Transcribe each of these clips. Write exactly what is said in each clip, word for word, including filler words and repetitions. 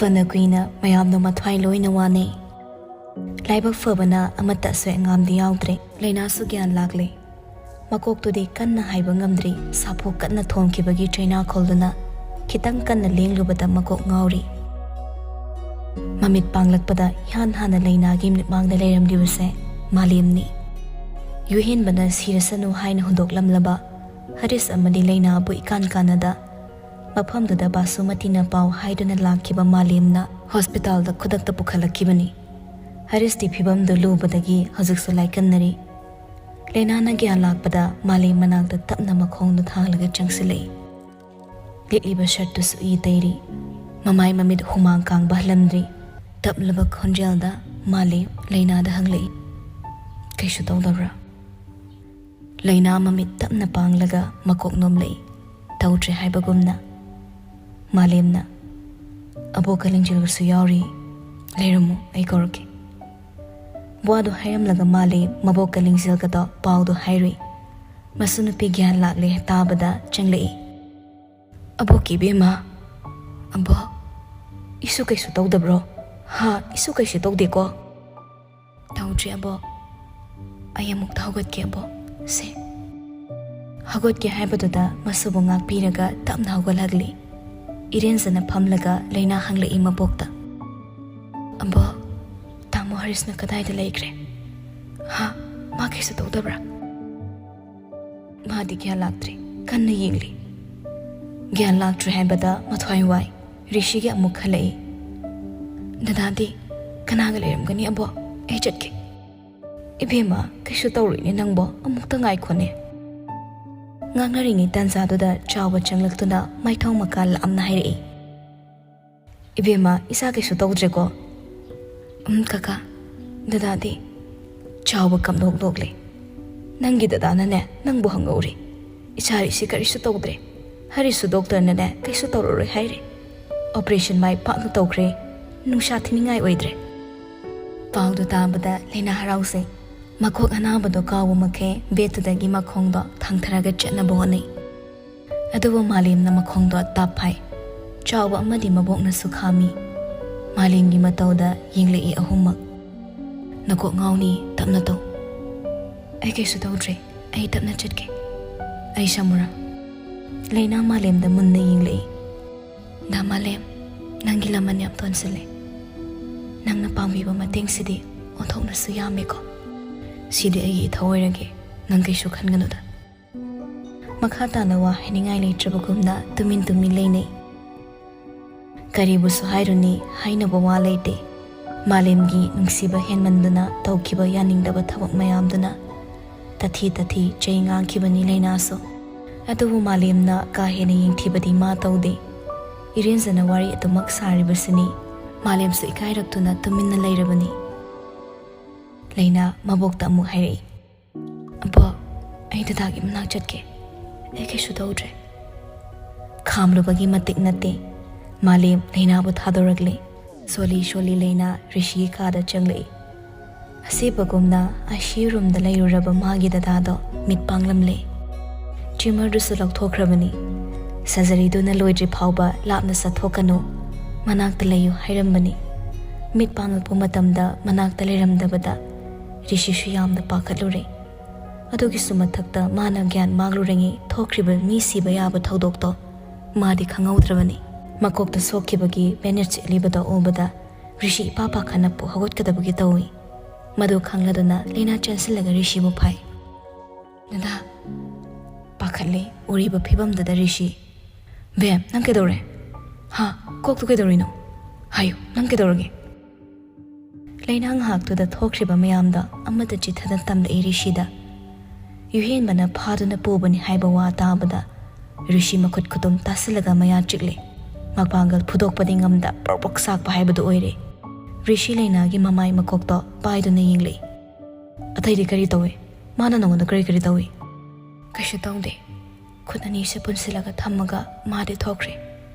ꯐꯅ ꯀꯨꯏꯅ ꯃꯌꯥꯝꯗꯣ ꯃꯊ꯭ꯋꯥꯏ ꯂꯣꯏꯅ ꯋꯥꯅꯩ꯫ ꯂꯥꯏꯕꯛ ꯐꯕꯅ ꯑꯃꯠꯇ ꯑꯁꯣꯏ ꯑꯉꯥꯝꯗꯤ ꯌꯥꯎꯗ꯭ꯔꯦ꯫ ꯂꯩꯅꯥꯁꯨ ꯒ꯭ꯌꯥꯟ ꯂꯥꯛꯂꯦ꯫ ꯃꯀꯣꯛꯇꯨꯗꯤ ꯀꯟꯅ ꯍꯥꯏꯕ ꯉꯝꯗ꯭ꯔꯤ, ꯁꯥꯐꯨ ꯀꯟꯅ ꯊꯣꯝꯈꯤꯕꯒꯤ ꯆꯩꯅꯥꯈꯣꯜꯗꯨꯅ ꯈꯤꯇꯪ ꯀꯟꯅ ꯂꯦꯡꯂꯨꯕꯗ ꯃꯀꯣꯛ ꯉꯥꯎꯔꯤ꯫ ꯃꯃꯤꯠ ꯄꯥꯡꯂꯛꯄꯗ ꯏꯍꯥꯟ ꯍꯥꯟꯅ ꯂꯩꯅꯥꯒꯤ ꯃꯤꯠꯃꯥꯡꯗ ꯂꯩꯔꯝꯂꯤꯕꯁꯦ ꯃꯥꯂꯦꯝꯅꯤ꯫ ꯌꯨꯍꯦꯟꯕꯅ ꯁꯤꯔꯁꯅꯨ ꯍꯥꯏꯅ ꯍꯨꯟꯗꯣꯛꯂꯝꯂꯕ ꯍꯔꯤꯁ ꯑꯃꯗꯤ ꯂꯩꯅꯥꯕꯨ ꯏꯀꯥꯟ ꯀꯥꯟꯅꯗ ꯃꯐꯝꯗꯨꯗ ꯕꯥꯁꯨꯃꯇꯤꯅ ꯄꯥꯎ ꯍꯥꯏꯗꯨꯅ ꯂꯥꯛꯈꯤꯕ ꯃꯥꯂꯦꯝꯅ ꯍꯣꯁꯄꯤꯇꯥꯜꯗ ꯈꯨꯗꯛꯇ ꯄꯨꯈꯠꯂꯛꯈꯤꯕꯅꯤ꯫ ꯍꯔꯤꯁꯇꯤ ꯐꯤꯕꯝꯗꯨ ꯂꯨꯕꯗꯒꯤ ꯍꯧꯖꯤꯛꯁꯨ ꯂꯥꯏꯀꯟꯅꯔꯤ꯫ ꯂꯩꯅꯥꯅ ꯒ꯭ꯌꯥꯟ ꯂꯥꯛꯄꯗ ꯃꯥꯂꯦꯝ ꯃꯅꯥꯛꯇ ꯇꯞꯅ ꯃꯈꯣꯡꯗꯨ ꯊꯥꯡꯂꯒ ꯆꯪꯁꯤꯜꯂꯛꯏ꯫ ꯂꯤꯠꯂꯤꯕ ꯁꯔꯠꯇꯨꯁꯨ ꯏ ꯇꯩꯔꯤ꯫ ꯃꯃꯥꯏ ꯃꯃꯤꯠ ꯍꯨꯃꯥꯡ ꯀꯥꯡꯕ ꯍꯜꯂꯝꯗ꯭ꯔꯤ꯫ ꯇꯞꯂꯕ ꯈꯣꯟꯖꯦꯜꯗ ꯃꯥꯂꯦꯝ ꯂꯩꯅꯥꯗ ꯍꯪꯂꯛꯏ, "ꯀꯩꯁꯨ ꯇꯧꯗꯕ꯭ꯔꯥ?" ꯂꯩꯅꯥ ꯃꯃꯤꯠ ꯇꯞꯅ ꯄꯥꯡꯂꯒ ꯃꯀꯣꯛ ꯅꯣꯝꯂꯛꯏ, ꯇꯧꯗ꯭ꯔꯦ ꯍꯥꯏꯕꯒꯨꯝꯅ꯫ ꯃꯥꯂꯦꯝꯅ, "ꯑꯕꯣꯛꯀ ꯂꯤꯡꯖꯦꯜꯒꯁꯨ ꯌꯥꯎꯔꯤ, ꯂꯩꯔꯝꯃꯨ, ꯑꯩ ꯀꯧꯔꯛꯀꯦ"꯫ ꯋꯥꯗꯨ ꯍꯥꯏꯔꯝꯂꯒ ꯃꯥꯂꯦꯝ ꯃꯕꯣꯛꯀ ꯂꯤꯡꯖꯦꯜꯒꯗꯣ ꯄꯥꯎꯗꯨ ꯍꯥꯏꯔꯨꯏ꯫ ꯃꯁꯨ ꯅꯨꯄꯤ ꯒ꯭ꯌꯥꯟ ꯂꯥꯛꯂꯦ ꯇꯥꯕꯗ ꯆꯪꯂꯛꯏ꯫ "ꯑꯕꯣꯛꯀꯤ ꯏꯕꯦꯝꯃ, ꯑꯕꯣꯛ, ꯏꯁꯨ ꯀꯩꯁꯨ ꯇꯧꯗꯕ꯭ꯔꯣ? ꯍꯥ, ꯏꯁꯨ ꯀꯩꯁꯨ ꯇꯧꯗꯦꯀꯣ?" "ꯇꯧꯗ꯭ꯔꯤ ꯑꯕꯣꯛ꯫ ꯑꯩ ꯑꯃꯨꯛꯇ ꯍꯧꯒꯠꯀꯦ ꯑꯕꯣꯛ꯫ ꯁꯦ"꯫ ꯍꯧꯒꯠꯀꯦ ꯍꯥꯏꯕꯗꯨꯗ ꯃꯁꯨꯕꯨ ꯉꯥꯛꯄꯤꯔꯒ ꯇꯞꯅ ꯍꯧꯒꯠꯍꯜꯂꯤ꯫ ꯏꯔꯦꯟꯖꯅ ꯐꯝꯂꯒ ꯂꯩꯅꯥ ꯍꯪꯂꯛꯏ ꯃꯕꯣꯛꯇ, "ꯑꯕꯣꯛ, ꯇꯥꯃꯣ ꯍꯔꯤꯁꯅ ꯀꯗꯥꯏꯗ ꯂꯩꯈ꯭ꯔꯦ? ꯍꯥ, ꯃꯥ ꯀꯩꯁꯨ ꯇꯧꯗꯕ꯭ꯔꯥ?" "ꯃꯥꯗꯤ ꯒ꯭ꯌꯥꯟ ꯂꯥꯛꯇ꯭ꯔꯤ, ꯀꯟꯅ ꯌꯦꯡꯂꯤ"꯫ ꯒ꯭ꯌꯥꯟ ꯂꯥꯛꯇ꯭ꯔꯤ ꯍꯥꯏꯕꯗ ꯃꯊ꯭ꯋꯥꯏ ꯋꯥꯏ꯫ ꯔꯤꯁꯤꯒꯤ ꯑꯃꯨꯛ ꯈꯜꯂꯛꯏ꯫ "ꯗꯗꯥꯗꯤ ꯀꯅꯥꯒ ꯂꯩꯔꯝꯒꯅꯤ ꯑꯕꯣꯛ? ꯑꯩ ꯆꯠꯀꯦ"꯫ "ꯏꯕꯦꯝꯃ, ꯀꯩꯁꯨ ꯇꯧꯔꯣꯏꯅꯦ ꯅꯪꯕꯣ, ꯑꯃꯨꯛꯇ ꯉꯥꯏꯈꯣꯅꯦ"꯫ ꯉꯥꯡꯅꯔꯤꯉꯩ ꯇꯥꯟꯖꯥꯗꯨꯗ ꯆꯥꯎꯕ ꯆꯪꯂꯛꯇꯨꯅ ꯃꯥꯏꯊꯣꯡ ꯃꯀꯥ ꯂꯥꯝꯅ ꯍꯥꯏꯔꯛꯏ꯫ "ꯏꯕꯦꯝꯃ, ꯏꯆꯥ ꯀꯩꯁꯨ ꯇꯧꯗ꯭ꯔꯦꯀꯣ?" "ꯎꯝ ꯀꯀꯥ, ꯗꯗꯥꯗꯤ"꯫ ꯆꯥꯎꯕ ꯀꯞꯅꯣꯛ ꯅꯣꯛꯂꯦ꯫ "ꯅꯪꯒꯤ ꯗꯗꯥꯅꯅꯦ ꯅꯪꯕꯨ ꯍꯪꯍꯧꯔꯤ꯫ ꯏꯆꯥ ꯔꯤꯁꯤ ꯀꯔꯤꯁꯨ ꯇꯧꯗ꯭ꯔꯦ꯫ ꯍꯔꯤꯁꯁꯨ ꯗꯣꯛꯇꯔꯅꯅꯦ ꯀꯩꯁꯨ ꯇꯧꯔꯔꯣꯏ ꯍꯥꯏꯔꯦ꯫ ꯑꯣꯄꯔꯦꯁꯟ ꯃꯥꯏ ꯄꯥꯛꯅ ꯇꯧꯈ꯭ꯔꯦ꯫ ꯅꯨꯡꯁꯥ ꯊꯤꯅꯤꯡꯉꯥꯏ ꯑꯣꯏꯗ꯭ꯔꯦ"꯫ ꯄꯥꯎꯗꯨ ꯇꯥꯕꯗ ꯂꯩꯅꯥ ꯍꯔꯥꯎꯖꯩ꯫ ꯃꯀꯣꯛ ꯑꯅꯥꯕꯗꯣ ꯀꯥꯎꯕ ꯃꯈꯩ ꯕꯦꯠꯇꯨꯗꯒꯤ ꯃꯈꯣꯡꯗꯣ ꯊꯥꯡꯊꯔꯒ ꯆꯠꯅꯕ ꯍꯣꯠꯅꯩ꯫ ꯑꯗꯨꯕꯨ ꯃꯥꯂꯦꯝꯅ ꯃꯈꯣꯡꯗꯣ ꯇꯥꯞ ꯐꯥꯏ꯫ ꯆꯥꯎꯕ ꯑꯃꯗꯤ ꯃꯕꯣꯛꯅꯁꯨ ꯈꯥꯝꯃꯤ꯫ ꯃꯥꯂꯦꯝꯒꯤ ꯃꯇꯧꯗ ꯌꯦꯡꯂꯛꯏ ꯑꯍꯨꯝꯃꯛ꯫ "ꯅꯀꯣꯛ ꯉꯥꯎꯅꯤ, ꯇꯞꯅ ꯇꯧ꯫" "ꯑꯩ ꯀꯩꯁꯨ ꯇꯧꯗ꯭ꯔꯦ, ꯑꯩ ꯇꯞꯅ ꯆꯠꯀꯦ꯫ ꯑꯩ ꯁꯝꯃꯨꯔꯥ?" ꯂꯩꯅꯥ ꯃꯥꯂꯦꯝꯗ ꯃꯨꯟꯅ ꯌꯦꯡꯂꯛꯏ꯫ "ꯗꯥ ꯃꯥꯂꯦꯝ, ꯅꯪꯒꯤ ꯂꯃꯟ ꯌꯥꯝ ꯇꯣꯟꯁꯤꯜꯂꯦ꯫ ꯅꯪꯅ ꯄꯥꯡꯕꯤꯕ ꯃꯇꯦꯡꯁꯤꯗꯤ ꯑꯣꯟꯊꯣꯛꯅꯁꯨ ꯌꯥꯝꯃꯦꯀꯣ꯫ ꯁꯤꯗꯤ ꯑꯩꯒꯤ ꯏꯊꯧ ꯑꯣꯏꯔꯒꯦ, ꯅꯪ ꯀꯩꯁꯨ ꯈꯟꯒꯅꯨꯗ꯫" ꯃꯈꯥ ꯇꯥꯅ ꯋꯥ ꯍꯥꯏꯅꯤꯡꯉꯥꯏ ꯂꯩꯇ꯭ꯔꯕꯒꯨꯝꯅ ꯇꯨꯃꯤꯟ ꯇꯨꯃꯤꯟ ꯂꯩꯅꯩ꯫ ꯀꯔꯤꯕꯨꯁꯨ ꯍꯥꯏꯔꯨꯅꯤ, ꯍꯥꯏꯅꯕ ꯋꯥ ꯂꯩꯇꯦ꯫ ꯃꯥꯂꯦꯝꯒꯤ ꯅꯨꯡꯁꯤꯕ ꯍꯦꯟꯃꯟꯗꯨꯅ ꯇꯧꯈꯤꯕ ꯌꯥꯅꯤꯡꯗꯕ ꯊꯕꯛ ꯃꯌꯥꯝꯗꯨꯅ ꯇꯊꯤ ꯇꯊꯤ ꯆꯩ ꯉꯥꯡꯈꯤꯕꯅꯤ ꯂꯩꯅꯥꯁꯨ꯫ ꯑꯗꯨꯕꯨ ꯃꯥꯂꯦꯝꯅ ꯀꯥ ꯍꯦꯟꯅ ꯌꯦꯡꯊꯤꯕꯗꯤ ꯃꯥ ꯇꯧꯗꯦ꯫ ꯏꯔꯦꯟꯖꯅ ꯋꯥꯔꯤ ꯑꯗꯨꯃꯛ ꯁꯥꯔꯤꯕꯁꯤꯅꯤ꯫ ꯃꯥꯂꯦꯝꯁꯨ ꯏꯀꯥꯏꯔꯛꯇꯨꯅ ꯇꯨꯃꯤꯟꯅ ꯂꯩꯔꯕꯅꯤ꯫ ꯂꯩꯅꯥ ꯃꯕꯣꯛꯇ ꯑꯃꯨꯛ ꯍꯥꯏꯔꯛꯏ꯫ "ꯑꯕꯣꯛ, ꯑꯩ ꯗꯗꯥꯒꯤ ꯃꯅꯥꯛ ꯆꯠꯀꯦ꯫ ꯑꯩ ꯀꯩꯁꯨ ꯇꯧꯗ꯭ꯔꯦ꯫" ꯈꯥꯝꯂꯨꯕꯒꯤ ꯃꯇꯤꯛ ꯅꯠꯇꯦ꯫ ꯃꯥꯂꯦꯝ ꯂꯩꯅꯥꯕꯨ ꯊꯥꯗꯣꯔꯛꯂꯦ꯫ ꯁꯣꯜꯂꯤ ꯁꯣꯜꯂꯤ ꯂꯩꯅꯥ ꯔꯤꯁꯤꯒꯤ ꯀꯥꯗ ꯆꯪꯂꯛꯏ꯫ ꯑꯁꯤꯕꯒꯨꯝꯅ ICU roomꯗ ꯂꯩꯔꯨꯔꯕ ꯃꯥꯒꯤ ꯗꯗꯥꯗꯣ ꯃꯤꯠ ꯄꯥꯡꯂꯝꯂꯦ꯫ Tumorꯗꯨꯁꯨ ꯂꯧꯊꯣꯛꯈ꯭ꯔꯕꯅꯤ꯫ Surgeryꯗꯨꯅ ꯂꯣꯏꯗ꯭ꯔꯤ ꯐꯥꯎꯕ ꯂꯥꯞꯅ ꯆꯠꯊꯣꯛꯀꯅꯨ, ꯃꯅꯥꯛꯇ ꯂꯩꯌꯨ ꯍꯥꯏꯔꯝꯕꯅꯤ꯫ ꯃꯤꯠ ꯄꯥꯡꯂꯛꯄ ꯃꯇꯝꯗ ꯃꯅꯥꯛꯇ ꯂꯩꯔꯝꯗꯕꯗ ꯔꯤꯁꯤꯁꯨ ꯌꯥꯝꯅ ꯄꯥꯈꯠꯂꯨꯔꯦ꯫ ꯑꯗꯨꯒꯤꯁꯨ ꯃꯊꯛꯇ ꯃꯥꯅ ꯒ꯭ꯌꯥꯟ ꯃꯥꯡꯂꯨꯔꯤꯉꯩ ꯊꯣꯛꯈ꯭ꯔꯤꯕ ꯃꯤ ꯁꯤꯕ ꯌꯥꯕ ꯊꯧꯗꯣꯛꯇꯣ ꯃꯥꯗꯤ ꯈꯪꯍꯧꯗ꯭ꯔꯕꯅꯤ꯫ ꯃꯀꯣꯛꯇ ꯁꯣꯛꯈꯤꯕꯒꯤ bandage ꯁꯦꯠꯂꯤꯕꯗꯣ ꯎꯕꯗ ꯔꯤꯁꯤ ꯏꯄꯥ ꯄꯥꯈꯠꯅ ꯄꯨ ꯍꯧꯒꯠꯀꯗꯕꯒꯤ ꯇꯧꯏ꯫ ꯃꯗꯨ ꯈꯪꯂꯗꯨꯅ ꯂꯩꯅꯥ ꯆꯦꯟꯁꯤꯜꯂꯒ ꯔꯤꯁꯤꯕꯨ ꯐꯥꯏ꯫ "ꯗꯗꯥ!" ꯄꯥꯈꯠꯂꯦ ꯎꯔꯤꯕ ꯐꯤꯕꯝꯗꯨꯗ ꯔꯤꯁꯤ꯫ "ꯕꯦꯝ, ꯅꯪ ꯀꯩꯗꯧꯔꯦ? ꯍꯥ? ꯀꯣꯛꯇꯨ ꯀꯩꯗꯧꯔꯤꯅꯣ? ꯍꯥꯏꯌꯨ, ꯅꯪ ꯀꯩꯗꯧꯔꯒꯦ?" ꯂꯩꯅꯥ ꯉꯥꯏꯍꯥꯛꯇꯨꯗ ꯊꯣꯛꯈ꯭ꯔꯤꯕ ꯃꯌꯥꯝꯗꯣ ꯑꯃꯠꯇ ꯆꯤꯊꯅ ꯇꯝꯂꯛꯏ ꯔꯤꯁꯤꯗ꯫ ꯌꯨꯍꯦꯟꯕꯅ ꯐꯥꯗꯨꯅ ꯄꯨꯕꯅꯤ ꯍꯥꯏꯕ ꯋꯥ ꯇꯥꯕꯗ ꯔꯤꯁꯤ ꯃꯈꯨꯠ ꯈꯨꯇꯨꯝ ꯇꯥꯁꯤꯜꯂꯒ ꯃꯌꯥ ꯆꯤꯛꯂꯦ꯫ ꯃꯄꯥꯡꯒꯜ ꯐꯨꯗꯣꯛꯄꯗꯤ ꯉꯝꯗ ꯄ꯭ꯔꯣꯛ ꯄ꯭ꯔꯣꯛ ꯆꯥꯛꯄ ꯍꯥꯏꯕꯗꯨ ꯑꯣꯏꯔꯦ꯫ ꯔꯤꯁꯤ ꯂꯩꯅꯥꯒꯤ ꯃꯃꯥꯏ ꯃꯀꯣꯛꯇꯣ ꯄꯥꯏꯗꯨꯅ ꯌꯦꯡꯂꯛꯏ꯫ "ꯑꯇꯩꯗꯤ ꯀꯔꯤ ꯇꯧꯏ? ꯃꯥꯅ ꯅꯉꯣꯟꯗ ꯀꯔꯤ ꯀꯔꯤ ꯇꯧꯏ?" "ꯀꯩꯁꯨ ꯇꯧꯗꯦ꯫" ꯈꯨꯠ ꯑꯅꯤꯁꯦ ꯄꯨꯟꯁꯤꯜꯂꯒ ꯊꯝꯃꯒ ꯃꯥꯗꯤ ꯊꯣꯛꯈ꯭ꯔꯦ꯫